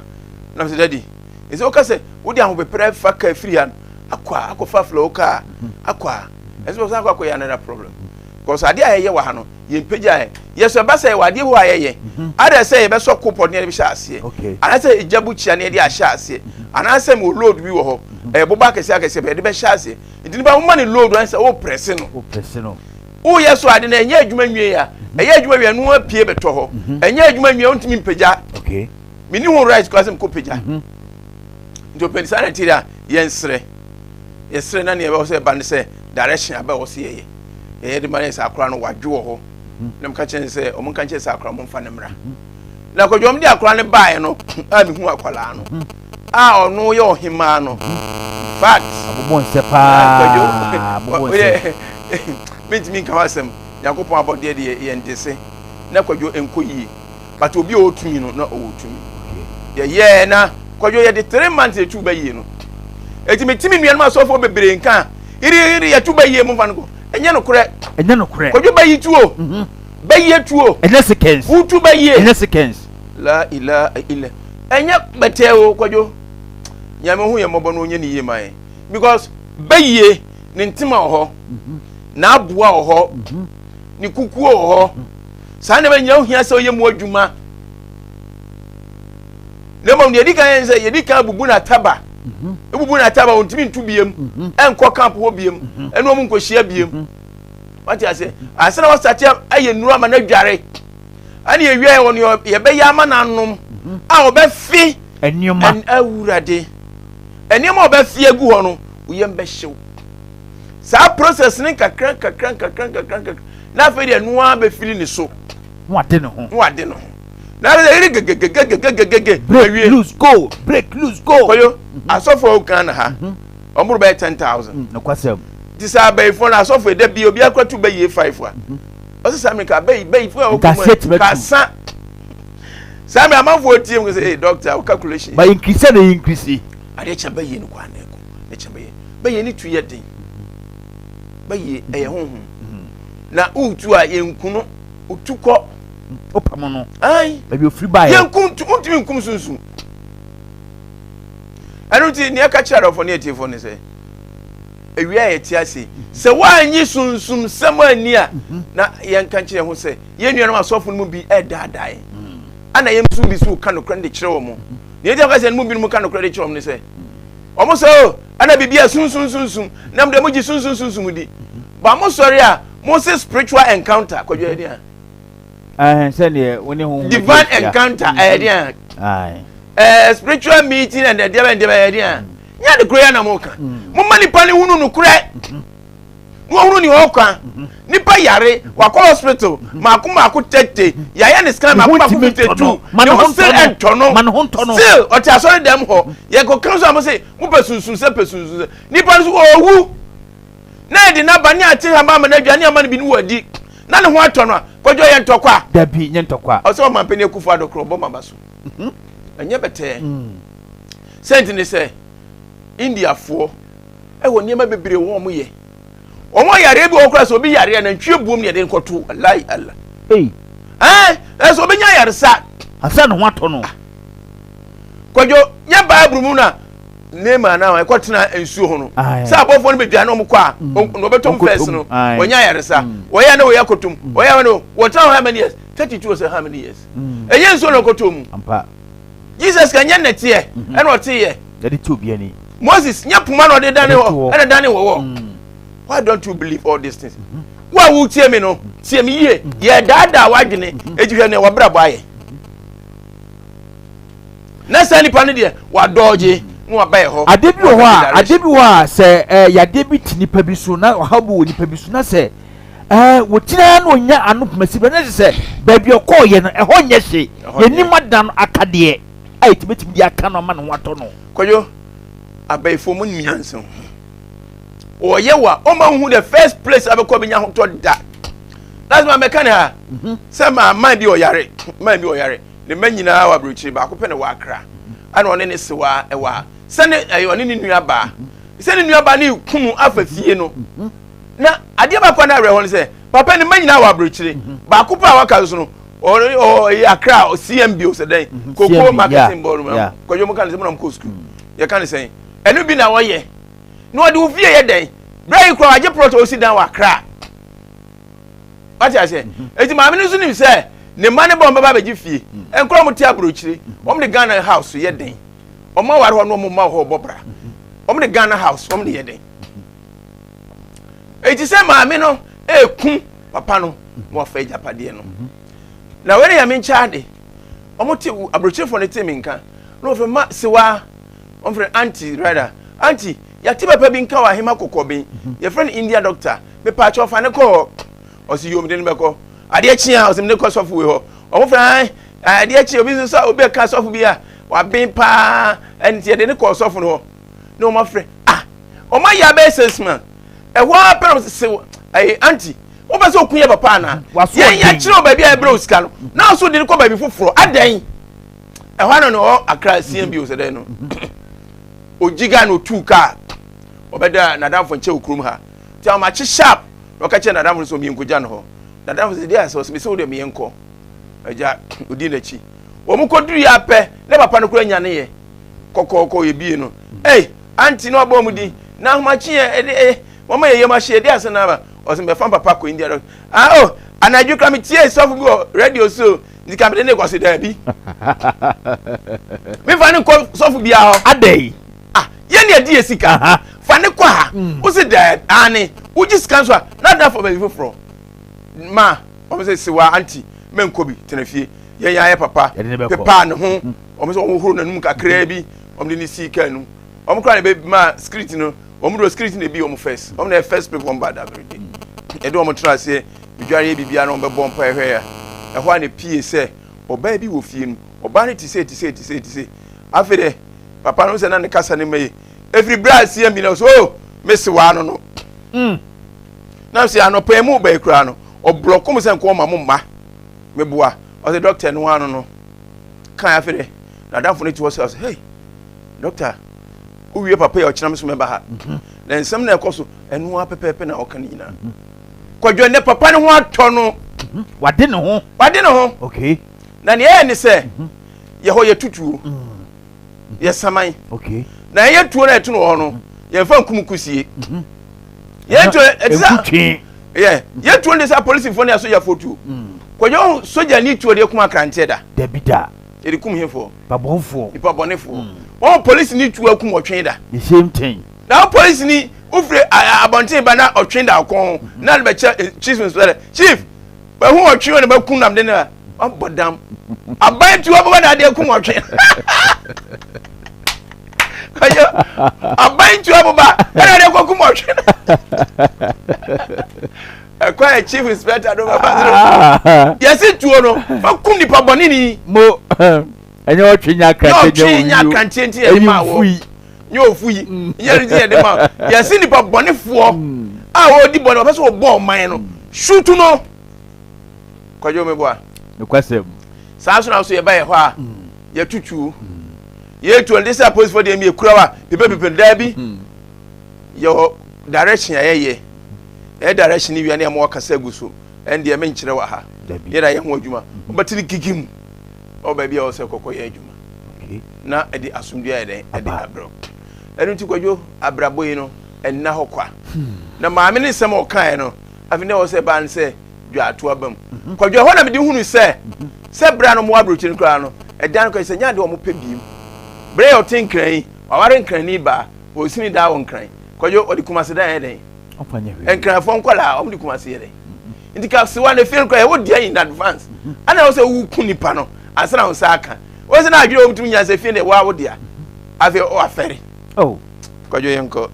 nam sɛ dadi ɛsɛ woka sɛ wode ahopeprɛ fa ka firi ha no akɔ a akɔfa flow kaa akɔ a ɛsɛ sɛ akɔ akɔyɛ another problem because adeɛ a yɛyɛ wɔ ha no yɛn pagya yɛ yɛ so ɛba sɛ yɛwɔ adeɛ hɔ a yɛyɛ mhm. ada sɛ yɛbɛsɔ kopɔt ne yɛde bɛhyɛ aseɛ anaasɛ egya bukyia ne yɛde ahyɛ aseɛ mhm. anaasɛ mo load bi wɔ hɔ mhm. ɛyɛ boba akɛseɛ akɛseɛ bɛ yɛde bɛhyɛ aseɛ nti nipa mo ma ne load wɔn sɛ o prɛse no woyɛ so ade na ɛnyɛ adwuma nwie ya ɛyɛ adwuma wie no apue bɛtɔ hɔ ɛnyɛ adwuma nwie ntumi mpagya mini ho right kora sɛ mekɔ pagya. Nti ɔpɛni saa na ɛte a yɛnsrɛ. Yɛsrɛ na nea ɛbɛwɔ sɛ ɛba ne sɛ direction aba ɛwɔ sɛ yɛyɛ. Yɛyɛ de ma ne sɛ akora no wadwo wɔ hɔ. Na meka kyerɛ ne sɛ ɔmo nka nkyerɛ sɛ akora mo mfa ne mmra. Na kwadwo ɔmo de akora no baeɛ no a mehu akwadaa no a ɔno yɛ ɔhemaa no. Fact. Abobɔ nsɛ paa. Abobɔ nsɛ. Mentumi nka ho asɛm. Nyankopɔn abɔdeɛ deɛ yɛnte se. Na kwadwo nkɔ yie. But obi a ɔwɔ tumi no na ɔwɔ tumi. Yɛyɛɛ na kwadwo yɛde 3 months etu bɛ yie no. Eti me ti mi nuanom asɔfoɔ bebree nka yiri yɛtu bɛ yie mo nfa no kɔ. Ɛnyɛ nokorɛ. Ɛnyɛ nokorɛ. Kwadwo bɛ yi tuo. Bɛ yie tuo. Ɛnyɛ seconds. Wotu bɛ yie. Ɛnyɛ seconds. La ilaha illa. Ɛnyɛ bɛtɛ o kwadwo. Nyame hu yɛ mmɔbɔ no onye ne yie ma yɛn. Because bɛ yie ne ntoma wɔ hɔ. N'aboa wɔ hɔ. Ne kukuo wɔ hɔ. Saa nneɛma nyinaa ohia sɛ ɔyɛ mu adwuma. Na mmom deɛ yɛdi kan yɛ sɛ yɛdi kan bubu n'ataba. Ebubu n'ataba ontumi ntu biem. Ɛnkɔ camp hɔ biem. Ɛne wɔn nkɔhyia biem. Wate ase? Ansa na wasate ayɛ nnuro ama no adware. Ɛne yɛwie yɛ wɔ nea yɛbɛyɛ ama no anom a ɔbɛfe nneɛma. Awurade. Nneɛma a ɔbɛfe agu hɔ no, wo yam bɛhyew. Saa process ne nkakra nkakra nkakra nkakra nkakra na afei deɛ noa bɛfiri ne so. Na wade ne ho. Na wade ne ho. Na afei deɛ yɛde gegegegegegege. Break loose go break loose go. Kɔyo asɔfo a Ghana ha wɔn bɛyɛ 10,000. Nokwasɛm. Ti sɛ abɛyifoɔ no asɔfo ɛda bi obi akora tu bɛyie five a. Ɔsɛ saa mirika bɛyi bɛyifoɔ a wɔkɔ mu kasa. Saa mi amanfoɔ tie mu sɛ hey doctor wo calculation. Ba increase na increase. Adeɛ kyɛn bɛyie no kɔ anɛ kɔ ne kyɛn bɛyie bɛyie ne tu yɛ den bɛyie ɛyɛ honhom na wotu a yɛnku no wotu kɔ. Wopam no. Ayi. Baabi ofiri baeɛ. Yɛnku ntumi nkum sunsun. Ɛno nti nea ɛka kyerɛ adɔfo ne atiefoɔ ne sɛ ewia a yɛte ase sɛ woanyi sunsum sɛm anni a na yɛnka nkyerɛ ho sɛ yɛn nuanom asɔfo no mu bi ɛredaadaa yɛn ana yɛn nso bi so ka nokorɛ no de kyerɛ wɔn. Nea enti a wɔka sɛ yɛn mu binom ka nokorɛ de kyerɛ wɔn ne sɛ wɔn sɛ o ɛna biribi a sunsun sunsun na mo deɛ mo gye sunsun sunsun di ba mo sɔre a mo se spiritual encounter kwadwo ɛyɛ deɛ a sɛdeɛ wo ne honhom divine encounter ɛyɛ deɛ a ɛɛ spiritual meeting and ɛdeɛ bɛ ɛdeɛ bɛ ɛyɛ deɛ a nyɛ de korɛ yɛ na mo ka mo ma nipa ne hunu nokorɛ na wɔhunu nea ɔka nipa yare wakɔ hospital mako mako 30 yɛayɛ ne scan mako mako 52 ne ho still ɛntɔ no still ɔte asɔre dɛm hɔ yɛkɔ kan so a mo se mo pɛ sunsun sɛ pɛ sunsun sɛ nipa no so ɔwu na yɛde n'aba ne ate hama ama n'adwa ne ama no bi ne wɔ na ne ho atɔ no a kɔdwo yɛ ntɔkwa. Dabi nyɛ ntɔkwa. Ɔsɛ ɔmampanin Akufo Addo korɔ ɔbɔ maba so ɛnyɛ bɛtɛɛ sɛnti ne sɛ Indiafoɔ ɛwɔ nneɛma bebree wɔ wɔn yɛ wɔn ayareɛ bi wɔ koraa sɛ obi yareɛ nantwie buom ne yɛde nkɔto alayi ala Ei. Ɛn ɛsɛ obi nya ayaresa. Ansa ne ho atɔ no. Kwadwo nyɛ Bible mu na Naaman na ɛkɔ tena nsuo ho no. Sɛ abɔfoɔ no bɛdwa na wɔn kɔ a mm. na wɔbɛtɔm fɛs no wɔnya ayaresa. Mm. Wɔyɛ na wɔyɛ akɔtɔm. Mm. Wɔyɛ na wɔtena hɔ how many years? 32 or how many years? Ɛnyɛ nsuo na ɔkɔtɔ mu. Jesus ka nyɛ nnɛteɛ mm-hmm. ɛna ɔteyɛ. Yɛde ti obi ani. Moses nyɛ poma na ɔde dane hɔ ɛna dane wɔwɔ. Why don't you believe all these things? Wo a wotie me no, tie me yie. Yɛ daadaa w'adwene eti hwɛ nea wabrabɔ ayɛ. Na saa nipa no deɛ wadɔɔgye na waba yɛ hɔ. Ade bi wɔ hɔ a, ade bi wɔ hɔ a sɛ ɛɛ yadeɛ bi te nipa bi so na ɔhaw bi wɔ nipa bi so na sɛ ɛɛ wɔgyina na ɔnya ano pomasi bɛ na kyerɛ sɛ baabi ɔkɔɔyɛ no ɛhɔ nyɛ hye. Yɛnim adan no akadeɛ a yɛtumi de aka no ama ne ho atɔ no. Kwadwo, abayifoɔ mo nim nyansa ho. Ɔyɛ wa ɔma nhu the first place abɛkɔ bɛnya ahotɔ da. That's why mɛka ne ha sɛ maa man bi ɔyare man bi ɔyare ne mma nyinaa wɔ aburokyire baako pɛ na wɔ akra ɛna ɔne ne sewa ɛwɔ ha sɛ ne ɛyɛ ɔne ne nua baa sɛ ne nua baa ne kunu afa fie no na adeɛ baako a na awerɛ hɔ no sɛ papa ne mma nyinaa wɔ aburokyire baako pɛ a waka so no ɔne ɔyɛ akra CMB o sɛ dɛn koko marketing board mu kwadwo mu ka ne sɛ mo na mo kɔ sukuu yɛka ne sɛn ɛno bi na wɔyɛ na ɔde wo fie yɛ dɛn berɛ yi koraa wagye plot a ɔsi dan wɔ Accra wate aseɛ mhm. eti maame no nso nim sɛ ne mma ne ba wɔn bɛba abɛgye fie mhm. nkora wɔn te aburokyire wɔn de Ghana house yɛ dɛn wɔn aware hɔ no wɔn mma hɔ bɔ bra wɔn de Ghana house wɔn de yɛ dɛn eti sɛ maame no eku papa no na wafa agyapadeɛ no na wɔn yɛ me nkyɛn ade wɔn te aburokyirefoɔ no te mi nka na wɔfɛ ma sewa. Wɔfrɛ aunty rather. Aunty, yɛate papa bi nka wɔ Ahema Kɔkɔben. Yɛfrɛ no India doctor. Mepaakyɛw fa no kɔ hɔ. Ɔse yoo mede no bɛkɔ. Adeɛ kye a ɔse mede kɔ sɔfo wei hɔ. Wɔn frɛ an adeɛ kye obi nso sɛ obi ɛka sɔfo bi a waben paa ɛnti yɛde no kɔɔ sɔfo no hɔ. Na wɔn afrɛ ah wɔn ayɛ abɛyɛ salesman. Ɛhɔ ara pɛ na wɔn se ɛyɛ aunty wopɛ sɛ okun yɛ papa anaa? Yɛn yɛkyerɛ wo baabi a yɛbrɛ wo sika no na nso de no kɔ baabi foforɔ adɛn? Ɛhɔ ara na ɔwɔ Accra CMB o sɛ dɛn no. Ogyi gaa na otuu kaa ɔbɛda n'adamfo nkyɛn wɔ kurom ha. Nti ahomakye sharp na ɔka kyerɛ n'adamfo no sɛ ɔmeyɛ nkogya no hɔ. N'adamfo sɛ deɛ asɛ ɔsɛ mesɛ wo deɛ meyɛ nkɔ. Agya odi n'akyi. Wɔn kɔduru yɛ apɛ na papa no koraa nyaneeɛ kɔkɔɔkɔ yɛbie no. Ei aunty na ɔbɔ wɔn din na ahomakye yɛ ɛde ɛ wɔn yɛ yam ahye ɛde asɛn aba. Ɔsɛ mɛfa papa kɔ India. Ah oh anadwo koraa metie sɔfo bi wɔ radio so nti ka mede ne kɔ so daabi. Mefa ne nkɔ sɔfo biara hɔ. Adɛn? Ah yɛn ne ɛdi yɛ sika. Fa ne kɔ ha. Wo se daabi aane wogye sika nso a na ada fa baabi foforɔ. Ma wɔn sɛ sewa aunty menkɔ bi tena fie. Yɛn yɛ ayɛ papa pepaa ne ho wɔn sɛ wɔn horo n'anum kakraa bi wɔn de ne sii kaa no wɔn koraa na ebe ma street no wɔn do street na ebi wɔn first wɔn na yɛ first people wɔn ba da bere de yɛde wɔn tena aseɛ edware yɛ biribiara na wɔn bɛbɔ mpa ɛhwɛ ya ɛhɔ a na pie sɛ ɔbaa bi wɔ fie no ɔbaa no ti sɛ ti sɛ ti sɛ ti sɛ afei dɛ papa no sɛ na ne kasa ne ma yi efiri bere a sie mi na so o mesi waa no no mm. na sɛ anɔpɛ yi mu bɛyi koraa no ɔblɔko mu sɛ nkɔɔ ma mo mma meboa ɔsɛ dɔkta no ano no kan afei dɛ n'adamfo no te hɔ sɛ ɔsɛ hey dɔkta wowie papa yi ɔkyena me so mɛba ha mhm. na nsɛm na ɛkɔ so ɛno ara pɛpɛɛpɛ na ɔka no nyinaa mhm. Kwadwo ne papa no ho atɔ no mhm. wade ne ho wade ne ho okay na nea ɛyɛ ne sɛ yɛhɔ yɛ tutuo yɛ saman okay na ɛyɛ tuo na ɛto no wɔ hɔ no yɛmfa nkum kusie yɛn tuo ɛte sɛ yɛ yɛ tuo no de sɛ apolisifoɔ ne asogyafoɔ tuo kwadwo sogya ni tuo de kum akranteɛ da dabi da yɛde kum hefoɔ babɔnfoɔ nipa bɔnefoɔ mm. wɔn polisi ni tuo akum ɔtwe da the same thing na wɔn polisi ni wofiri abɔnten ba na ɔtwe da ɔkɔn mm-hmm. na de bɛkyɛ eh, chief inspector chief bɛhu ɔtwe wɔ ne bɛkum nam de ne ba wabɔ dam aban tuo bɛbɔ na adeɛ kum ɔtwe ɛyɛ aban tuo bɛba ɛna adeɛ kɔ kum ɔtwe ɛkɔ yɛ chief inspector do bɛba soro ah. yɛsi tuo no fa kum nipa bɔne ni. mo ɛnyɛ ɔtwe nya akrante nyɛ ɔtwe nya akrante nti yɛ de ma wɔ nyɛ ofu yi mm. nyɛ ne ti yɛ de ma yɛsi nipa bɔne foɔ mm. a wɔdi bɔne wɔpɛ sɛ wɔbɔ ɔman no mm. sutu no kwadwo mi boa. nokwasɛm. Saa nso na nso yɛba yɛ hɔ a yɛtutuo yɛtuo no de sɛ apolisifoɔ deɛ mi ekura wa pepepepe daabi yɛwɔ direction a yɛyɛ ɛyɛ direction ni wia ne ɛmo ɔkasa gu so ɛn deɛ menkyerɛ wɔ ha yɛda yɛ ho adwuma wɔbɛte ne kiki mu ɔwɔ baabi a ɔsɛ kɔkɔ yɛ adwuma na ɛde asomdue ayɛ dɛn ɛde abrɛ ɛno nti kwadwo abrabɔ yi no ɛnna hɔ kwa hmm. na maame ne nsɛm a ɔkaeɛ no afei ne ɛwɔ sɛ baa no sɛ dwaato aba mu mhm. Kwadwo, ɛhɔ na mede hunu sɛ sɛ berɛ a no mowɔ aburokyire no koraa no ɛdan no kɔ sɛ nyɛ adeɛ wɔn pɛ biem berɛ yɛ ɔte nkran yi waware nkrani baa ɔsini daa wɔ nkran. Kwadwo, ɔde kumase dan yɛ dɛn? Nkranfoɔ nkwadaa wɔn de kumase yɛ dɛn? Nti ka sewa na efie no koraa ɛwɔ dua in advance mhm. ana ɛwɔ sɛ woku nipa no ansa na wɔn nsa aka wɔn sɛ na adwene wɔn tumi nya sɛ fie no ɛwɔ awo dea afei ɔafɛre. Oh. Kwadwo yɛn kɔ.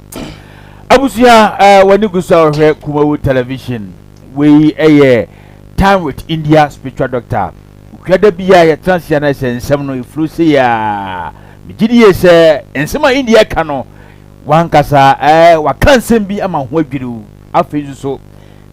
Abusua ɛɛ eh, wɔne gu so a wɔhwɛ Kumawu television. Wei yɛ Time with India Spiritual Doctor. Okuada biara yɛtena ase a na sɛ nsɛm no eflow sei a. Megye di yie sɛ nsɛm a India ka no, wankasa ɛɛ waka nsɛm bi ama ho adwiriw. Afei nso so,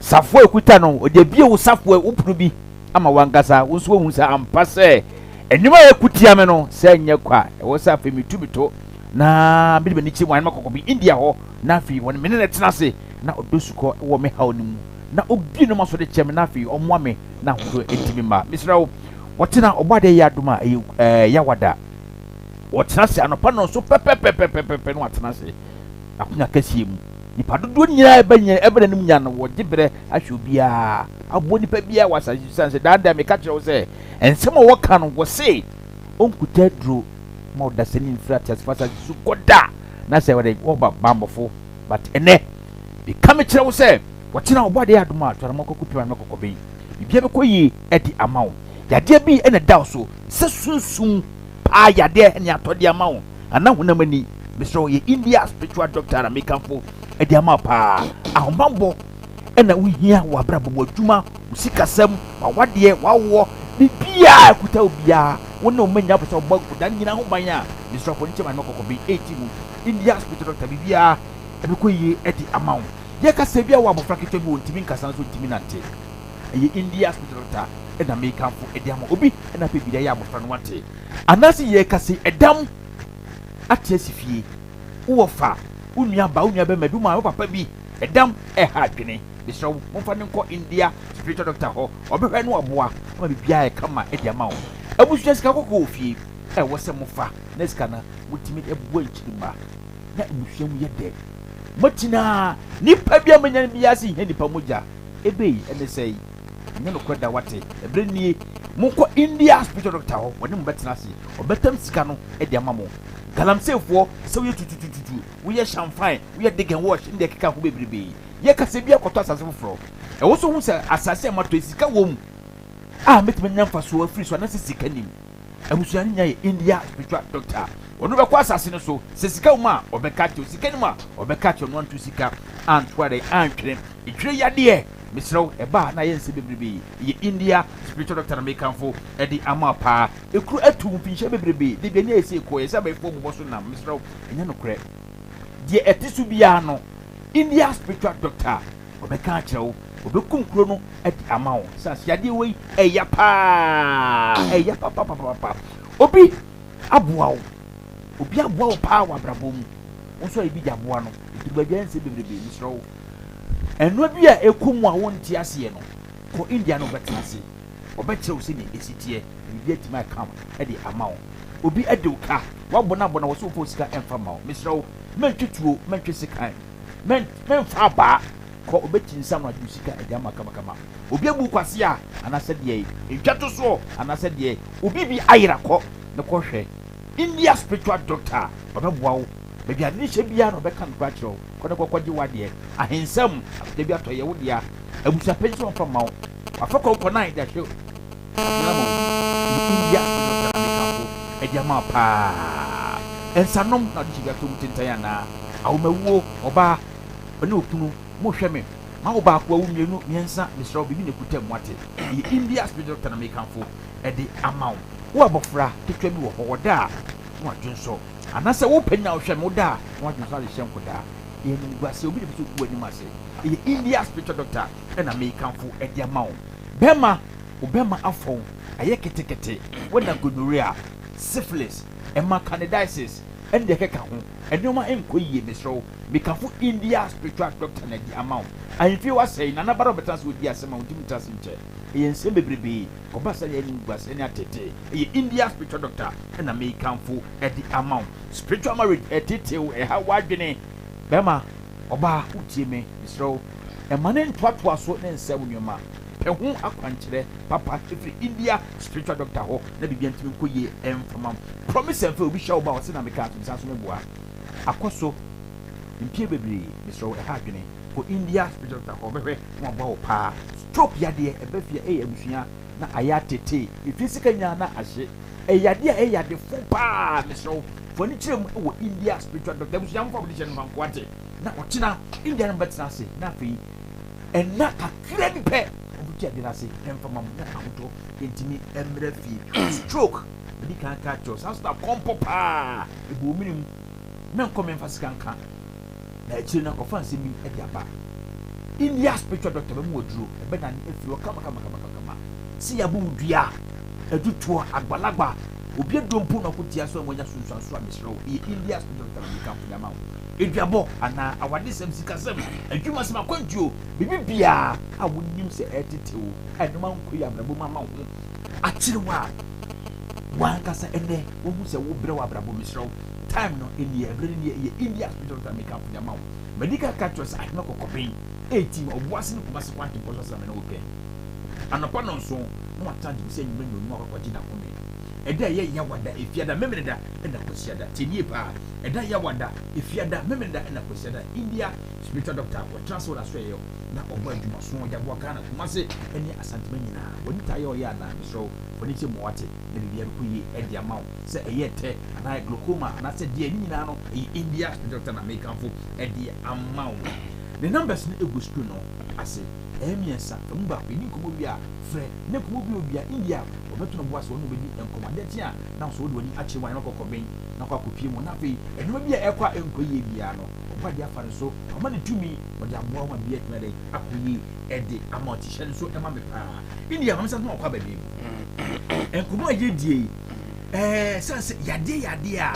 safoa a ekuta no, ɔde abue wo safoa, wo pono bi ama wankasa. Wo nso woahu sɛ ampa sɛ nneɛma a ɛko tia me no, sɛ ɛnyɛ kwa. Ɛwɔ sɛ afei metu me to na mede m'ani kyerɛ mu ayɛ makɔkɔ bi India hɔ na afei wɔne me ne no tena ase. na ɔdɔ sukɔ wɔ me haw no mu, na obue no m'aso de kyɛ me, na afei ɔmmoa me na ahodoɔ ntumi mma. Mesrɛ wo, wɔtena Ɔbɔadeɛ yɛ adom a ɛyɛ ɛɛ Yawada. Wɔtena ase anɔpa nnɔnso pɛpɛpɛpɛpɛpɛ na wɔatena ase n'akonya kɛseɛ mu. Nipa dodoɔ nyinaa ɛba nyina ɛba n'anim nyinaa no wɔgye berɛ ahwɛ obiara, aboa nipa biara wɔ asase so. Sane sɛ daa daa meka kyerɛ wo sɛ nsɛm a wɔka no wɔse ɔnkuta aduro ma ɔdasani mfiri ateasefo asase so kɔ da na sɛ wɔde wɔba bammɔfo. But ɛnɛ, meka me kyerɛ wo sɛ, wɔkyena ɔbɔ adeɛ adom a, tuanamɔ kɔkɔ pim anamɔ kɔkɔ bɛyi. Biribiara bɛkɔ yie de ama wo. Yadeɛ bi na ɛda wo so, sɛ sunsum paa yadeɛ ne atɔ de ama wo. anaa honam ani. Mesrɛ wo, yɛ India spiritual doctor na mekamfo de ama wo paa. Ahobammɔ na wohia wɔ abrabɔ mu, adwuma, wo sikasɛm, w'awadeɛ, w'awoɔ, biribiara a ɛkuta wo biara, wo ne wo mma nyinaa wopɛ sɛ wɔbɔ nkwadaa no nyinaa ho ban a, mesrɛ wo, fa w'ani kyerɛ Maame Kɔkɔbe 18 mu, India spiritual doctor, biribiara ɛbɛkɔ yie de ama wo. Yɛka sɛ ebia wɔ abɔfra ketewa bi ɔntumi nkasa nso ɔntumi nante. Ɛyɛ India spiritual doctor na mekamfo de ama obi na afei biribi ayɛ abɔfra no wate. Anaasɛ yɛka sɛ ɛdam ate asi fie, wowɔ fa, wo nua ba, wo nua bɛma bi, wo maame, wo papa bi, ɛdam ɛha adwene. Mesrɛ wo, momfa no nkɔ India spiritual doctor hɔ, ɔbɛhwɛ na waboa ama biribiara ayɛ kama de ama wo. Abusua sika kɔkɔɔ wɔ fie a ɛwɔ sɛ mofa na sika no motumi de boa nkyirimma na abusua mu yɛ dɛ. Moakyina nipa bi a moanya no biara sɛ hia nipa mogya. Ebei ɛne sɛe? Ɛnyɛ nokorɛ da wate. Ɛberɛ nie monkɔ India spiritual doctor hɔ ɔne mo bɛtena ase ɔbɛtam sika no de ama mo. Galamseyfoɔ sɛ woyɛ tututututu, woyɛ shamfine, woyɛ dig and wash ne deɛ ɛkeka ho bebrebee. Yɛ kasa bi akɔtɔ asase foforɔ. Ɛwɔ sɛ wohu sɛ asase a matɔ yi sika wɔ mu a mɛtumi anya mfasoɔ afiri so anaasɛ sika nnim. Abusua no nyinaa yɛ India spiritual doctor. Ɔno bɛkɔ asase no so. Sɛ sika wɔ mu a, ɔbɛka akyerɛ wo. Sika nni mu a, ɔbɛka akyerɛ wo. Ɔno anto sika anto adɛn antwene. Etwere yadeɛ. Mesrɛ wo, ɛba a na ayɛ nsɛm bebrebe. Ɛyɛ India spiritual doctor na mekamfo de ama wo paa. Ekuro atu mfinhyia bebrebe. Da bi ani ayɛ sɛ ekɔ. Yɛ sɛ abayifoɔ bobɔ so nam. Mesrɛ wo, ɛnyɛ nokorɛ. Deɛ ɛte so biara no, India spiritual doctor Ɔbɛka akyerɛ wo, ɔbɛkum kuro no de ama wo. Sɛ aseadeɛ wei ɛya paa, ɛya papapapapa. Obi aboa wo, obi aboa wo paa wɔ abrabɔ mu. Wo nso ayɛ bi de aboa no. Ɛduru baabi a ɛnsɛ bebrebe, mesrɛ wo. Ɛnoa bi a ɛkɔ mu a wonte aseɛ no, kɔ India na ɔbɛtena ase. Ɔbɛkyerɛ wo sɛnea ɛsi teɛ, na biribi atumi aka de ama wo. Obi adi wo ka, woabɔ no abɔ no a, wɔ sɛ womfa wo sika mfa mma wo. Mesrɛ wo, mɛntwe tuo, mɛntwe sekan. Mɛn mɛnfa abaa kɔ obɛkyi nsa no agye wo sika ɛde ama kamakama. Obi abu wo kwasea anaasɛ deɛ ntwa to soɔ anaasɛ deɛ obi bi ayera kɔ ne kɔ hwɛ India spiritual doctor ɔbɛboa wo baabi ade no hyɛ biara na ɔbɛka nokorɛ akyerɛ wo kɔ ne kɔ kɔgye wadeɛ ahensɛm akɔgya bi atɔ yɛ wo dea abusuapanyin sɛ ɔmfa mma wo wafa kɔnkɔnan de ahwɛ Abena ma obi ne India spiritual doctor na mekamfo ɛde ama wo paa nsanom na ɔde hyɛ bi atɔ mu tentan anaa Awomawuo, ɔbaa, ɔne okunu, mo hwɛ me, mawo baako awo mienu, miɛnsa, mesrɛ wo biribi na ɛkuta mu wate, ɛyɛ India spiritual doctor na mekamfo ɛde ama wo. Wo abɔfra ketewa bi wɔ hɔ ɔda a na wadwonsɔ, anaasɛ wo panin a wohwɛ me woda a na wadwonsɔ ade hyɛ nkɔdaa, ɛyɛ animguaseɛ, obi na ɛpɛ sɛ ɔgu w'anim ase, ɛyɛ India spiritual doctor na mekamfo ɛde ama wo. Bɛɛma, wo bɛɛma afɔn, ayɛ ketekete, woanya gonorrhea, syphilis, ɛma candidiasis, ɛne deɛ ɛkeka ho. Nneɛma nkɔ yie mesrɛ wo mekafo India spiritual doctor na di ama wo ahemfie hɔ asɛe Nana bara ɔbɛtena ase ɔdi asɛm a ɔntumi ntra ase nkyɛ ɛyɛ nsɛm bebrebee kɔba sɛ yɛ animguaseɛ ne atetee ɛyɛ India spiritual doctor na mekamfo de ama wo spiritual marriage ɛtetee wo ɛha w'adwene bɛrima ɔbaa wotie me mesrɛ wo ɛma ne ntoatoa so ne nsɛe wo nneɛma pɛ ho akwankyerɛ papa ɛfiri India spiritual doctor hɔ na biribiara ntumi nkɔ yie ɛmfa ma wo. Promise and fail obi hyɛ wo ba ɔse na meka atom san so meboa akɔ so mpie bebree mesrɛ wo ɛha adwene kɔ India spiritual doctor hɔ ɔbɛhwɛ na waboa wo paa stroke yadeɛ ɛba fie ɛyɛ abusua na ayɛ atetee efie sika nyinaa na ahye ɛyɛ yadeɛ a ɛyɛ yade fo paa mesrɛ wo fa ani kyerɛ mu wɔ India spiritual doctor abusua mfa wode hyɛ no fa nko ate na ɔkyena India no bɛtena ase na afei ɛna kakra bi pɛ ɔbɛtu adeɛ no ase ɛmfa ma mo na ahotɔ ntumi mmra fie. Stroke, madi kan aka akyerɛ wo, saa nso na kɔmpɔ paa, ebu wo mene mu. Mɛnkɔ memfa sika nka, na akyire no akɔfa nsɛm bi de aba. India spiritual doctor bɛmu aduro, ɛbɛdane afiri hɔ kama kama kama kama. Sɛ yɛabɔ wo dua, adutoɔ, agbalagba, obi aduro mpo na ɔko tia so a wanya sunsuanso a mesrɛ wo, ɛyɛ India spiritual doctor na mekamfo de ama wo. Aduabɔ anaa awadesɛm, sikasɛm, adwumasɛm, akwantuo, biribi biara a wonim sɛ ɛretete wo, a nneɛma nkɔ yie abrabɔ mu ama wo ho akyere wo a, w'ankasa ɛnɛ wohu sɛ wobrɛ wɔ abrabɔ mesrɛ wo time no ɛnie ɛberɛ no nie ɛyɛ India spiritual doctor meka mfo de ama wo madi ka ka kyerɛ sɛ ahema kɔkɔben ɛti ɔboase ne Kumase kwantempɔ so asɛm na me ne wo kɛn anɔpa nɔnson na watena gye sɛ anwummerɛ nnɔnum akɔkɔgye n'ahome. Ɛda a ɛyɛ Yawada, Efiada, Memeneda ɛna Kwasiada. Tie nie paa, ɛda Yawada, Efiada, Memeneda ɛna Kwasiada. India spiritual doctor wɔtena ase wɔ n'asoɛeɛ na ɔbɔ adwumaso ɔde aboa Ghana, Kumasi ɛne Asantema nyinaa. W'ani taa yɛ ɔyɛ anaa? Mesrɛ wo, fa w'ani kyerɛ mu wate na biribiara bɛkɔ yie ɛde ama wo. Sɛ ɛyɛ tɛ anaa glaucoma anaasɛ deɛ ne nyinaa no ɛyɛ India spiritual doctor na mekamfo ɛde ama wo. Ne numbers no ɛgu screen no ase. Ɛyɛ mmiɛnsa, fa mu baako, yɛdi nkɔmmɔ wie a frɛ ne nkɔmmɔ bio bia India wɔbɛto no bo ase wɔne wo bɛdi nkɔmmɔ. Adeɛ kye a na nso wode w'ani akyerɛ mu a na wakɔ kɔben na wakɔ akɔpie mu na afei nneɛma bi a ɛkɔ a ɛnkɔ yie biara no ɔbɔ adeɛ afa ne so wama ne tumi ɔde aboa wo ma biribi atumi adɛn akɔ yie ɛde ama wo. Nti hyɛ no nso ɛma me paa. India ma me nsa so ma wakɔ aba bio. Nkɔmmɔ a yɛdie yi ɛɛ sane sɛ yadeɛ yadeɛ a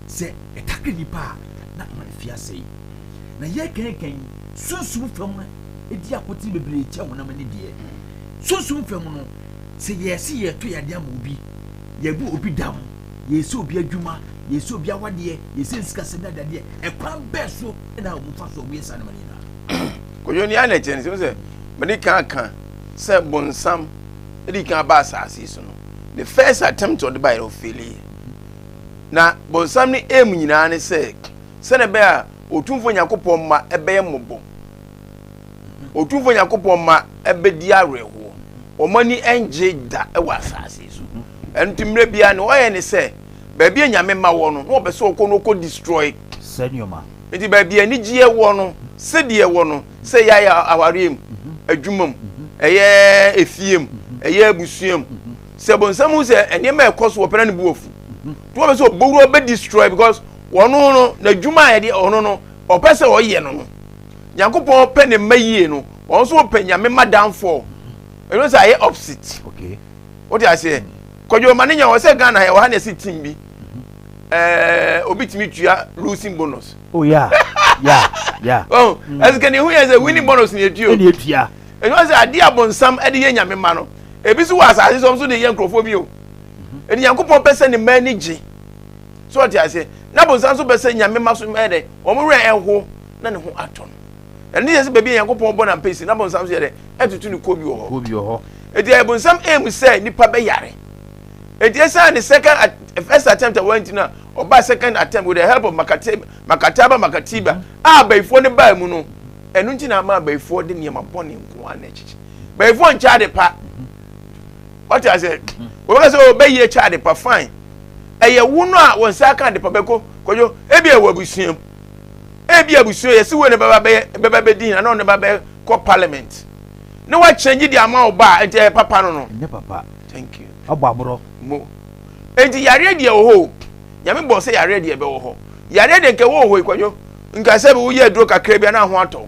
sɛ ɛtakre nipa a na ama ne fie asɛe na yɛkɛnkɛn sunsum fam no ɛdi akotene bebree kyɛ honam ani deɛ. Sunsum fam no, sɛ yɛse yɛreto yadeɛ ama obi, yɛbu obi dam, yɛresi obi adwuma, yɛresi obi awadeɛ, yɛresi ne sikasɛm ne adeadeɛ, ɛkwan bɛɛ so na wɔn fa so wɔyɛ saa nneɛma no nyinaa? Kojo nea na ɛkyɛ no sɛ mede kan aka sɛ bonsam de kan ba asase so no, the first attempt ɔde baeɛ no ɔfeeliiɛ. Na bonsam ne aim nyinaa ne sɛ sɛdeɛ ɛbɛyɛ a Otumfoɔ Nyankopɔn mma ɛbɛyɛ mmɔbɔ. Otumfoɔ Nyankopɔn mma bɛdi awerɛhoɔ. Wɔn ani ngye da wɔ asase so. Ɛno nti mmerɛ biara ne ɔyɛ ne sɛ, baabi a Nyame mma wɔ no, na ɔpɛ sɛ ɔkɔ na ɔkɔ destroy. Sɛ nneɛma. Nti baabi a anigyeɛ wɔ no, sɛdeɛ ɛwɔ no, sɛ ɛyɛ awareɛ mu, adwuma mu, ɛyɛ efie mu, ɛyɛ abusua mu, sɛ bonsam hu sɛ nneɛma a ɛkɔ so wɔ pɛ na ne bo afu. Nti ɔpɛ sɛ ɔbɔwura ɔbɛ destroy because ɔno no, n'adwuma a yɛde ɔno no, ɔpɛ sɛ ɔyɛ no no. Nyankopɔn pɛ ne mma yie no, wɔn nso pɛ Nyame mma downfall. Ɛno sɛ ayɛ opposite. Okay. Wote aseɛ? Kwadwo ma ne nya wɔ sɛ Ghana yɛwɔ ha na ɛsi team bi. Ɛɛ obi tumi tua losing bonus. Oh yeah. Yeah. Yeah. Oh, ɛsɛ ne ho yɛ sɛ winning bonus ne etua. Ɛna etua. Ɛno sɛ adeɛ abonsam ɛde yɛ Nyame mma no. Ebi so wɔ asase so nso de yɛ nkurɔfoɔ bi o. Ɛdi Nyankopɔn pɛ sɛ ne mma ani gye. So ɔte aseɛ? Na bonsam nso pɛ sɛ Nyame mma so ɛyɛ dɛ wɔn werɛ ɛho na ne ho atɔ no. Ɛno yɛ sɛ baabi a Nyankopɔn bɔ n'ampesi na bonsam nso yɛ dɛ ɛtutu ne kuo bi wɔ hɔ. Kuo bi wɔ hɔ. Eti ɛyɛ bonsam aim sɛ nipa bɛyare. Eti ɛsan ne second first attempt a wɔnti no a ɔbaa second attempt with the help of Makate, Makataba Makatiba mm -hmm. a abayifoɔ no baa mu no ɛno nti na ama abayifoɔ de nneɛma bɔne nko ara na ɛkyekye. Bayifoɔ nkyɛ ade pa. Wɔte aseɛ? Wɔbɛka sɛ ɔbɛyie kyɛ ade pa fine. Ɛyɛ wo no a wɔn nsa aka ade pa bɛkɔ kɔdwo ebi ɛwɔ abusua mu. Ebi abusua yɛsi wo ne bɛba bɛyɛ bɛba bɛdi hena na ɔne ba bɛkɔ parliament. Ne wakyɛngye de ama wo ba a nti ɛyɛ papa no no. Ɛnyɛ papa. Thank you. Abɔ aborɔ. Mo. Enti yareɛ deɛ wɔ hɔ o. Nyame bɔɔ sɛ yareɛ deɛ ɛbɛwɔ hɔ. Yareɛ deɛ nka ɛwɔ hɔ yi kwadwo. Nka sɛ bi woyɛ aduro kakra bi a na ho atɔ.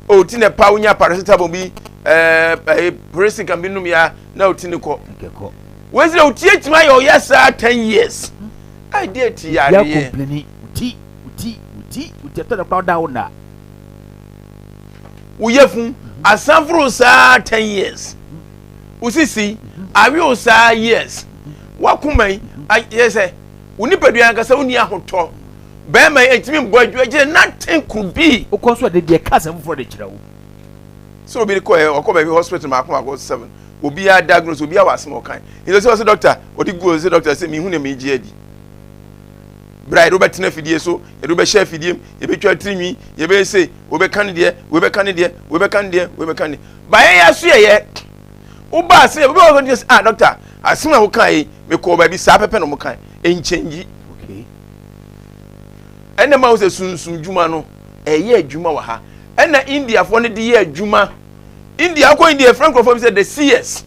O ti na pa wonya paracetamol bi ɛɛ ɛɛ presinka bi nom ya na o ti ne kɔ. Nkɛkɔ. Wei sɛ o ti etumi ayɛ ɔyɛ saa 10 years. Ayi deɛ ti Yɛ yareɛ. complaini. Ti ti ti ti ɛtɔ da kora ɔda wo na. Woyɛ fun asanforo saa 10 years. Wosisi awe o saa years. Wakoma yi ayɛ sɛ wo nipadua ankasa wo ni ahotɔ. Bɛrima yi ntumi mbɔ adwuma gyina nothing could be. Wokɔ so a de deɛ ka asɛm foforɔ de kyerɛ wo. Sɛ obi kɔ ɛ ɔkɔ baabi hospital mako mako seven, obiara diagnose, obiara wɔ asɛm a ɔkan. Nti sɛ ɔsɛ doctor ɔde gu ɔsɛ doctor sɛ mihu na mi gye adi. Bra yɛde wobɛtena afidie so, yɛde wobɛhyɛ afidie mu, yɛbɛtwa tirinwi, yɛbɛyɛ sei, wobɛka ne deɛ, wobɛka ne deɛ, wobɛka ne deɛ, wobɛka ne deɛ. Ba yɛn yɛ aso yɛyɛ. Woba ase obi wɔ hɔ sɛ ah doctor asɛm a woka yi mekɔɔ baabi saa pɛpɛ na ɔmo kan nkyɛngyi. Okay. Ɛna ma wo sɛ sunsun dwuma no ɛyɛ adwuma wɔ ha. Ɛna Indiafoɔ no de yɛ adwuma. India akɔ India efrɛ nkurɔfoɔ bi sɛ the seers.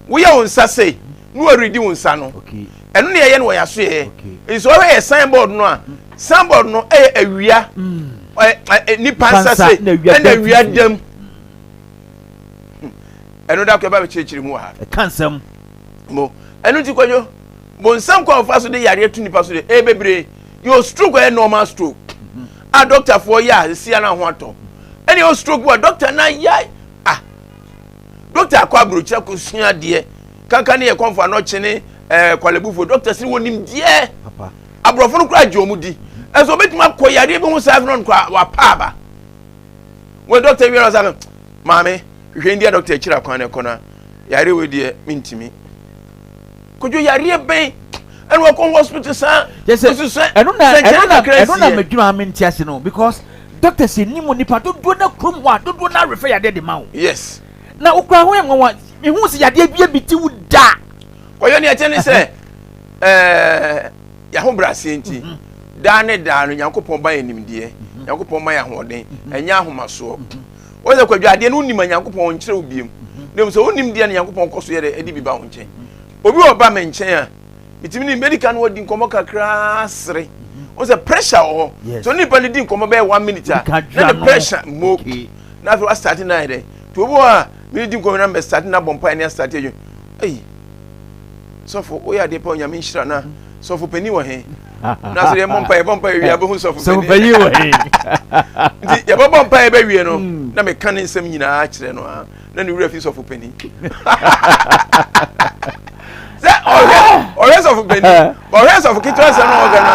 Woyɛ wo nsa sei na wɔredi wo nsa no. Okay. Ɛno na yɛyɛ no wɔ yɛaso yɛ. Okay. Nti sɛ ɔhwɛ yɛ signboard no a, signboard no ɛyɛ awia ɛ ɛ nipa nsa sei na awia ɛna dam awia fifiri. dam. Ɛno da kɔ ɛba bɛkyerɛkyerɛ mu wɔ ha. Ɛka nsɛm. Mo ɛno ti kwadwo bonsam kwan ɔfa so de yareɛ to nipa so de ɛyɛ bebree. Yɛ stroke ɛyɛ normal stroke a doctorfoɔ yɛ a esi ana ho atɔ. Ɛna yɛ stroke wɔ doctor na yɛ ah doctor akɔ aburokyerɛ kɔ sua adeɛ kankan ne yɛ kɔnfo anɔkye ne ɛɛ kwalebufo doctor si wɔ nim deɛ Papa. aborɔfo no koraa gye wɔn di. Ɛnso obetumi akɔ yareɛ bi ho saa afei no koraa wapa aba. Wɔ doctor wi ara ɔsa maame hwehwɛ India doctor akyiri akwan na ɛkɔ na yareɛ wɔ deɛ mintimi. Kojo yareɛ bɛn ɛna wakɔ hospital saa. Kyɛ sɛ ɛno na ɛno na ɛno na medwuma me nte ase no, because doctors anim nipa dodoɔ na kurom hɔ a dodoɔ na refer yadeɛ de ma wo. Na wokura ho yɛ nwanwa, mehu sɛ yadeɛ bi abi ti wo da. Kɔyɔ ne ɛkyɛ ne sɛ yɛahobrɛaseɛ nti daa ne daa no Nyankopɔn ba yɛ nimdeɛ, Nyankopɔn ma yɛ ahoɔden, ɛnyɛ ahomasoɔ. Wɔn sɛ Kwadwo, adeɛ no wonim a Nyankopɔn nkyerɛ wo biem, na mmom sɛ wonim deɛ no Nyankopɔn kɔ so yɛ dɛ ɛde bi ba wo nkyɛn. Obi wɔ ba me nkyɛn a metumi ne mɛdi kan wɔdi nkɔmmɔ kakraa sere wɔn sɛ pressure wɔ hɔ, so nipa no di nkɔmmɔ bɛyɛ one minute a na ne pressure mo na afei wa start na ayɛ dɛ. Nti obi wɔ hɔ a mene di nkɔmmɔ na mɛ start na bɔ mpaeɛ ne astart adwuma. Ɛyi sɔfo, woyɛ adeɛ pa, Onyame nhyira. Na sɔfo panin wɔ he? Na sɛ yɛmmɔ mpaeɛ, yɛbɔ mpaeɛ wie a bɛhu sɔfo panin wɔ he. Nti yɛbɛbɔ mpaeɛ bɛwie no na meka ne nsɛm nyinaa kyerɛ no a na ne wura fi sɔfo panin sɛ ɔhwɛ ɔhwɛ sɔfo panin, ɔhwɛ sɔfo ketewa sɛ no ɔka no.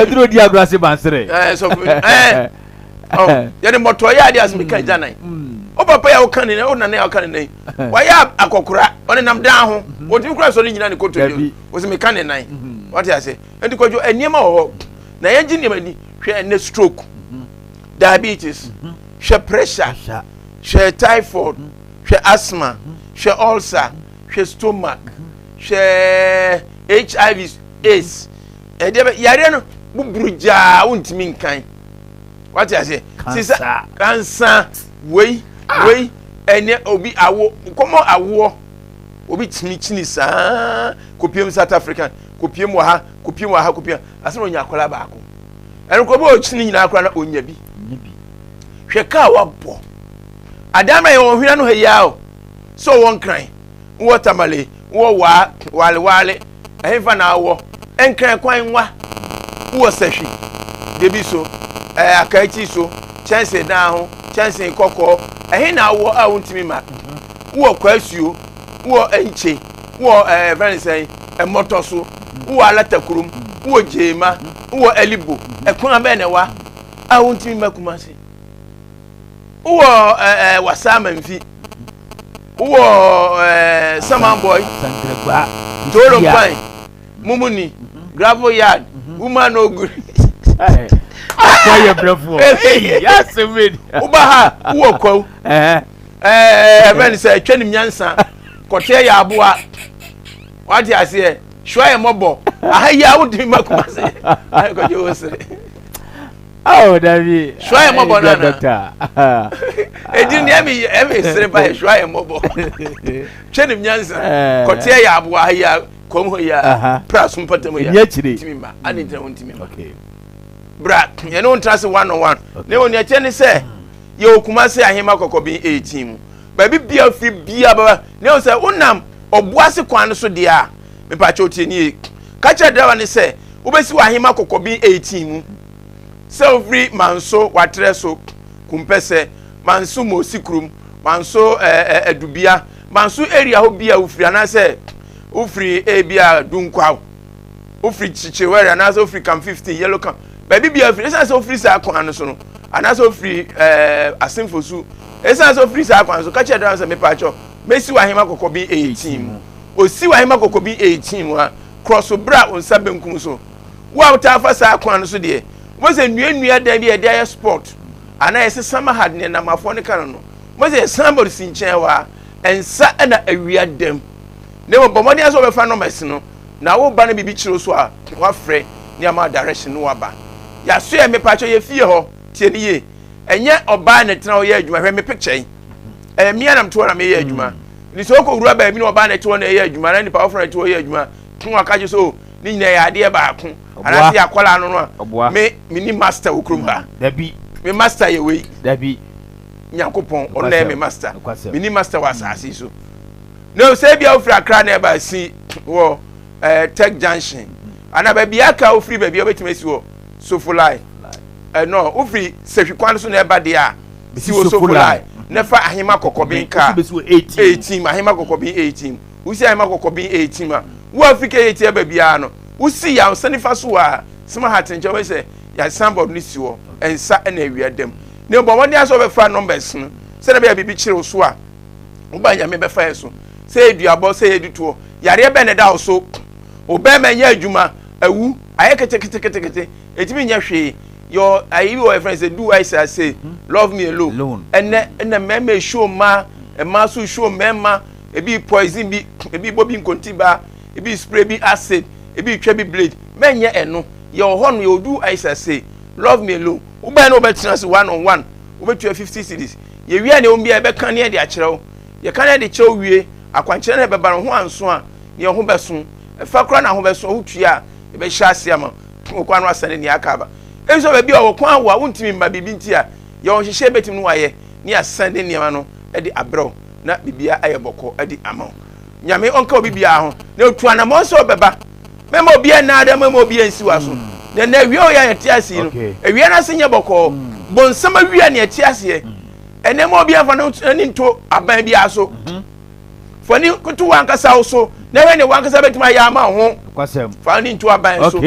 Ɛduro di agorɔ ase bansere. Sɔfo yɛde mmɔtɔ yɛ adeɛ asɛm ka gya nan o papa yɛ a woka ne nan o nana yɛ a woka ne nan wayɛ akɔkora, ɔne nam dan ho, wɔtumi kura sɔre nyina ne kotodwe wɔsɛ meka ne nan. Wɔte ase? Nti Kwadwo, nneɛma wɔ hɔ na yɛgye nneɛma ni. Hwɛ ɛnɛ stroke, diabetes, hwɛ pressure, hwɛ typhoid, hwɛ asthma, hwɛ ulcer, hwɛ stomach, hwɛ HIV AIDS, ɛdeɛ bɛ yareɛ no buburu gyaa wontumi nkan. Wate aseɛ? Sisa kansa wei wei ɛnɛ obi awo kɔmɔ awoɔ, obi kyini kyini saa kɔpiem South Africa, kɔpiem wɔ ha, kɔpiem wɔ ha, kɔpiem asɛm onya akwadaa baako. Ɛno kɔ bi ɔkyini nyinaa koraa na onya bi. Hwɛ kaa wabɔ adan na yɛ wɔn hwena no ha yi a o sɛ ɔwɔ Nkran, wɔ Tamale, wɔ waa waale waale ɛhefa na awɔ Nkran kwan nwa, wɔ Sahwi debi so, akaakyi so, kyɛnse dan ho, kyɛnse kɔkɔɔ, ɛhe na awɔ a wontumi ma? Wɔ Kwasuo, wɔ Nkye, wɔ fɛn sɛn ɛmɔtɔ so, wɔ Alatakurom, wɔ Gyeema, wɔ Elibo, ɛkwan bɛn na ɛwa a wontumi ma Kumase? Wowɔ Wasaa Mamfi, wowɔ Samanboy, Toro Nkwan, Mumuni, Gravel Yard, Woman No Good. Akɔyɛ brɛfoɔ. Yasɛ wei. Woba ha, wowɔ Kwawu. Ɛfɛn sɛ twɛ nim nyansa kɔteɛ yɛ aboa. Wate aseɛ? Sua yɛ mmɔbɔ. Aha yi a wotumi ma Kumase. Ayɛ kɔgye wo sere. Oh, dabi. Sua yɛ mmɔbɔ nana. Edi ni ɛmi ɛmi sere ba yɛ sua yɛ mmɔbɔ. Twɛ nim nyansa kɔteɛ yɛ aboa, ha yi a kɔm hɔ yi a pra so mpɔtam yi a ntumi ma adi ntina wo ntumi ma. Bra yɛne wo ntena se one on one. Ne wɔn ɛkyɛ ne sɛ yɛ wɔ Kumase Ahema Kɔkɔbin 18 mu. Baabi bia firi bia baba ne wɔn sɛ wonam Ɔboase kwan no so deɛ a, mepakyɛ otie nie, ka kyerɛ driver ne sɛ wobɛsi wɔ Ahema Kɔkɔbin 18 mu. Sɛ wofiri Manso Watrɛ so Kumpɛsɛ, Manso Mosi kurom, Manso Adubia, Manso area hɔ bi a wofiri, anaasɛ wofiri ebi a Dunkwaw, wofiri Kyekyewɛre, anaasɛ wofiri Camp 15 Yellow Camp, baabi bi a wofiri, ɛsiane sɛ wofiri saa kwan no so no, anaasɛ wofiri Asemfosu, ɛsiane sɛ wofiri saa kwan no so, ka kyerɛ driver sɛ mepaakyɛw mɛsi wɔ Ahema Kɔkɔbin 18 mu. Osi wɔ Ahema Kɔkɔbin 18 mu a, korɔ so bra wo nsa benkum so. Wo a wotaa fa saa kwan no so deɛ, wobɛhu sɛ nnuannua dan bi a yɛde ayɛ sport anaa yɛsɛ summer hut ne namafoɔ no ka no no, wobɛhu sɛ yɛ signboard si nkyɛn hɔ a, nsa na awia dam. Na mmom bɔ mmɔden sɛ wobɛfa numbers no na woba no biribi kyerɛ wo so a, woafrɛ ne ama direction no waba. Yɛaso yɛ mepakyɛ yɛ fie hɔ, tie ne yie. Ɛnyɛ ɔbaa na ɛtena hɔ yɛ adwuma, hwɛ me picture yi. Ɛyɛ mmea na mete hɔ na meyɛ adwuma. Nti sɛ wokɔwura baabi na ɔbaa na ɛte hɔ na ɛyɛ adwuma na nipa foforɔ na ɛte hɔ yɛ adwuma, na waka kyerɛ sɛ o ne nyinaa yɛ adeɛ baako anaasɛ yɛ akwadaa no no a, me me ni master wɔ kurom ha. Dabi. Me master yɛ wei. Dabi. Nyankopɔn ɔno na yɛ me master. Me ni master wɔ asase yi so. Na sɛ ebi a wofiri Akra na ɛba si wɔ Tech Junction anaa baabi aka wofiri baabi a wobɛtumi asi wɔ Sofolai. Ɛnɔ wofiri Sehwi kwan so na ɛba deɛ a, si wɔ Sofolai na fa Ahema Kɔkɔben kaa 18 Ahema Kɔkɔben 18. Wosi Ahema Kɔkɔben 18 a, wo a wofiri KAT aba biara no, wosi yɛ nsa nifa so a Sima Hat nkyɛn, wobɛhu sɛ yɛ signboard no si hɔ, nsa na awia dam. Na bɔ mmɔden ara sɛ wobɛfa numbers no sɛdeɛ ɛbɛyɛ a biribi kyere wo so a, woba Nyame bɛfa yɛ so. Sɛ yɛ duabɔ, sɛ yɛ dutoɔ. Yareɛ bɛn na ɛda wo so? Wo bɛrima nyɛ adwuma, awu, ayɛ keteketekete, ɛtumi nyɛ hwee. Yɛ ayi bi wɔ yɛfrɛ sɛ do I say love me alone. Ɛnɛ ɛnɛ mmarima esuo mmaa, mmaa nso esuo mmarima, ebi poison bi, ebi bɔ bi nkontiba, ebi spray bi acid, ebi twa bi blade. Mɛnyɛ ɛno. Yɛ wɔ hɔ no yɛ do I say love me alone. Wobɛn na wobɛtena ase one on one, wobɛtua 50 cedis. Yɛwie a, nea wɔn bi a yɛbɛka ne yɛde akyerɛ wo. Yɛka ne yɛde kyerɛ wo wie, akwankyerɛ no ɛbɛba no ho anso a, nea ho bɛso ɛfa koraa na ho bɛso a wotua a, yɛbɛhyɛ ase ama wokɔ ano asane nea aka aba. Ebi sɛ baabi a wɔ kwan awo a wontumi mma biribi nti a, yɛwɔ nhyehyɛ bɛtumi no wayɛ ne yɛasan de nneɛma no de abrɛw na biribia ayɛ bɔkɔ de ama wo. Nyame ɔnka obi biara ho na otu anammɔn sɛ ɔbɛba. Mɛma obiara nnaada, mɛma obiara nsi wa so. Na na awia ɔyɛ a yɛte ase yi no, awia no ase nyɛ bɔkɔɔ. Bɔnsɛm awia ne yɛte aseɛ. Ɛnɛ ma obiara fa n'ani nto aban biara so. Fa ni koto wankasa wo so na hwɛ ne wankasa bɛtumi ayɛ ama wo ho. Fa ni nto aban so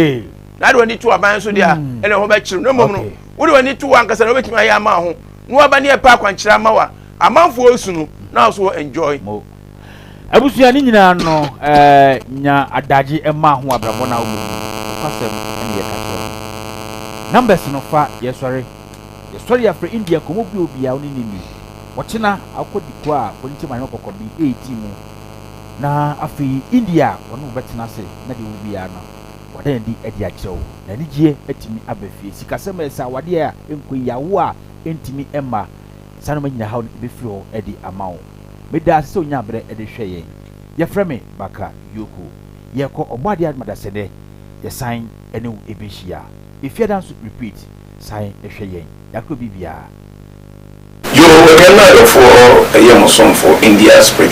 na de w'ani to aban so deɛ a, ɛna ho bɛkyerɛ no. Mmom no, wode w'ani to wankasa na wobɛtumi ayɛ ama wo ho na waba ne ɛpɛ akwankyerɛ ama wo a, amanfoɔ osu no na wo so wɔ enjoy. Abusua ne nyinaa no, nya adagye ma ho abrabɔ na wobɔ mu nokwasɛm ne yɛka kyerɛ no. Numbers no fa yɛsɔre yɛsɔre yɛafrɛ India nkɔmmɔ bi obiara wo ne ne ni ɔkyena akɔ di kɔ a kɔ ne nkyɛn ahema kɔkɔ bi 18 mu na afei India ɔne wo bɛtena ase na deɛ wo biara no wada ne di adi akyerɛ wo na anigyeɛ atumi aba fie. Sikasɛm a ɛsɛ awadeɛ a ɛnkɔ yi awo a ɛntumi ɛma saa nneɛma nyinaa haw no ɛbɛfiri hɔ de ama wo. Meda ase sɛ onya berɛ de hwɛ yɛn. Yɛfrɛ me Baka Yoko. Yɛkɔ ɔbɔ adeɛ adumadasɛ dɛ yɛsan ne wo ɛbɛhyia. Efiada nso repeat san hwɛ yɛn. Yɛakorɔ biribiara. Yo, anuanom adɔfoɔ, ɛyɛ mo somfo India Spiritual.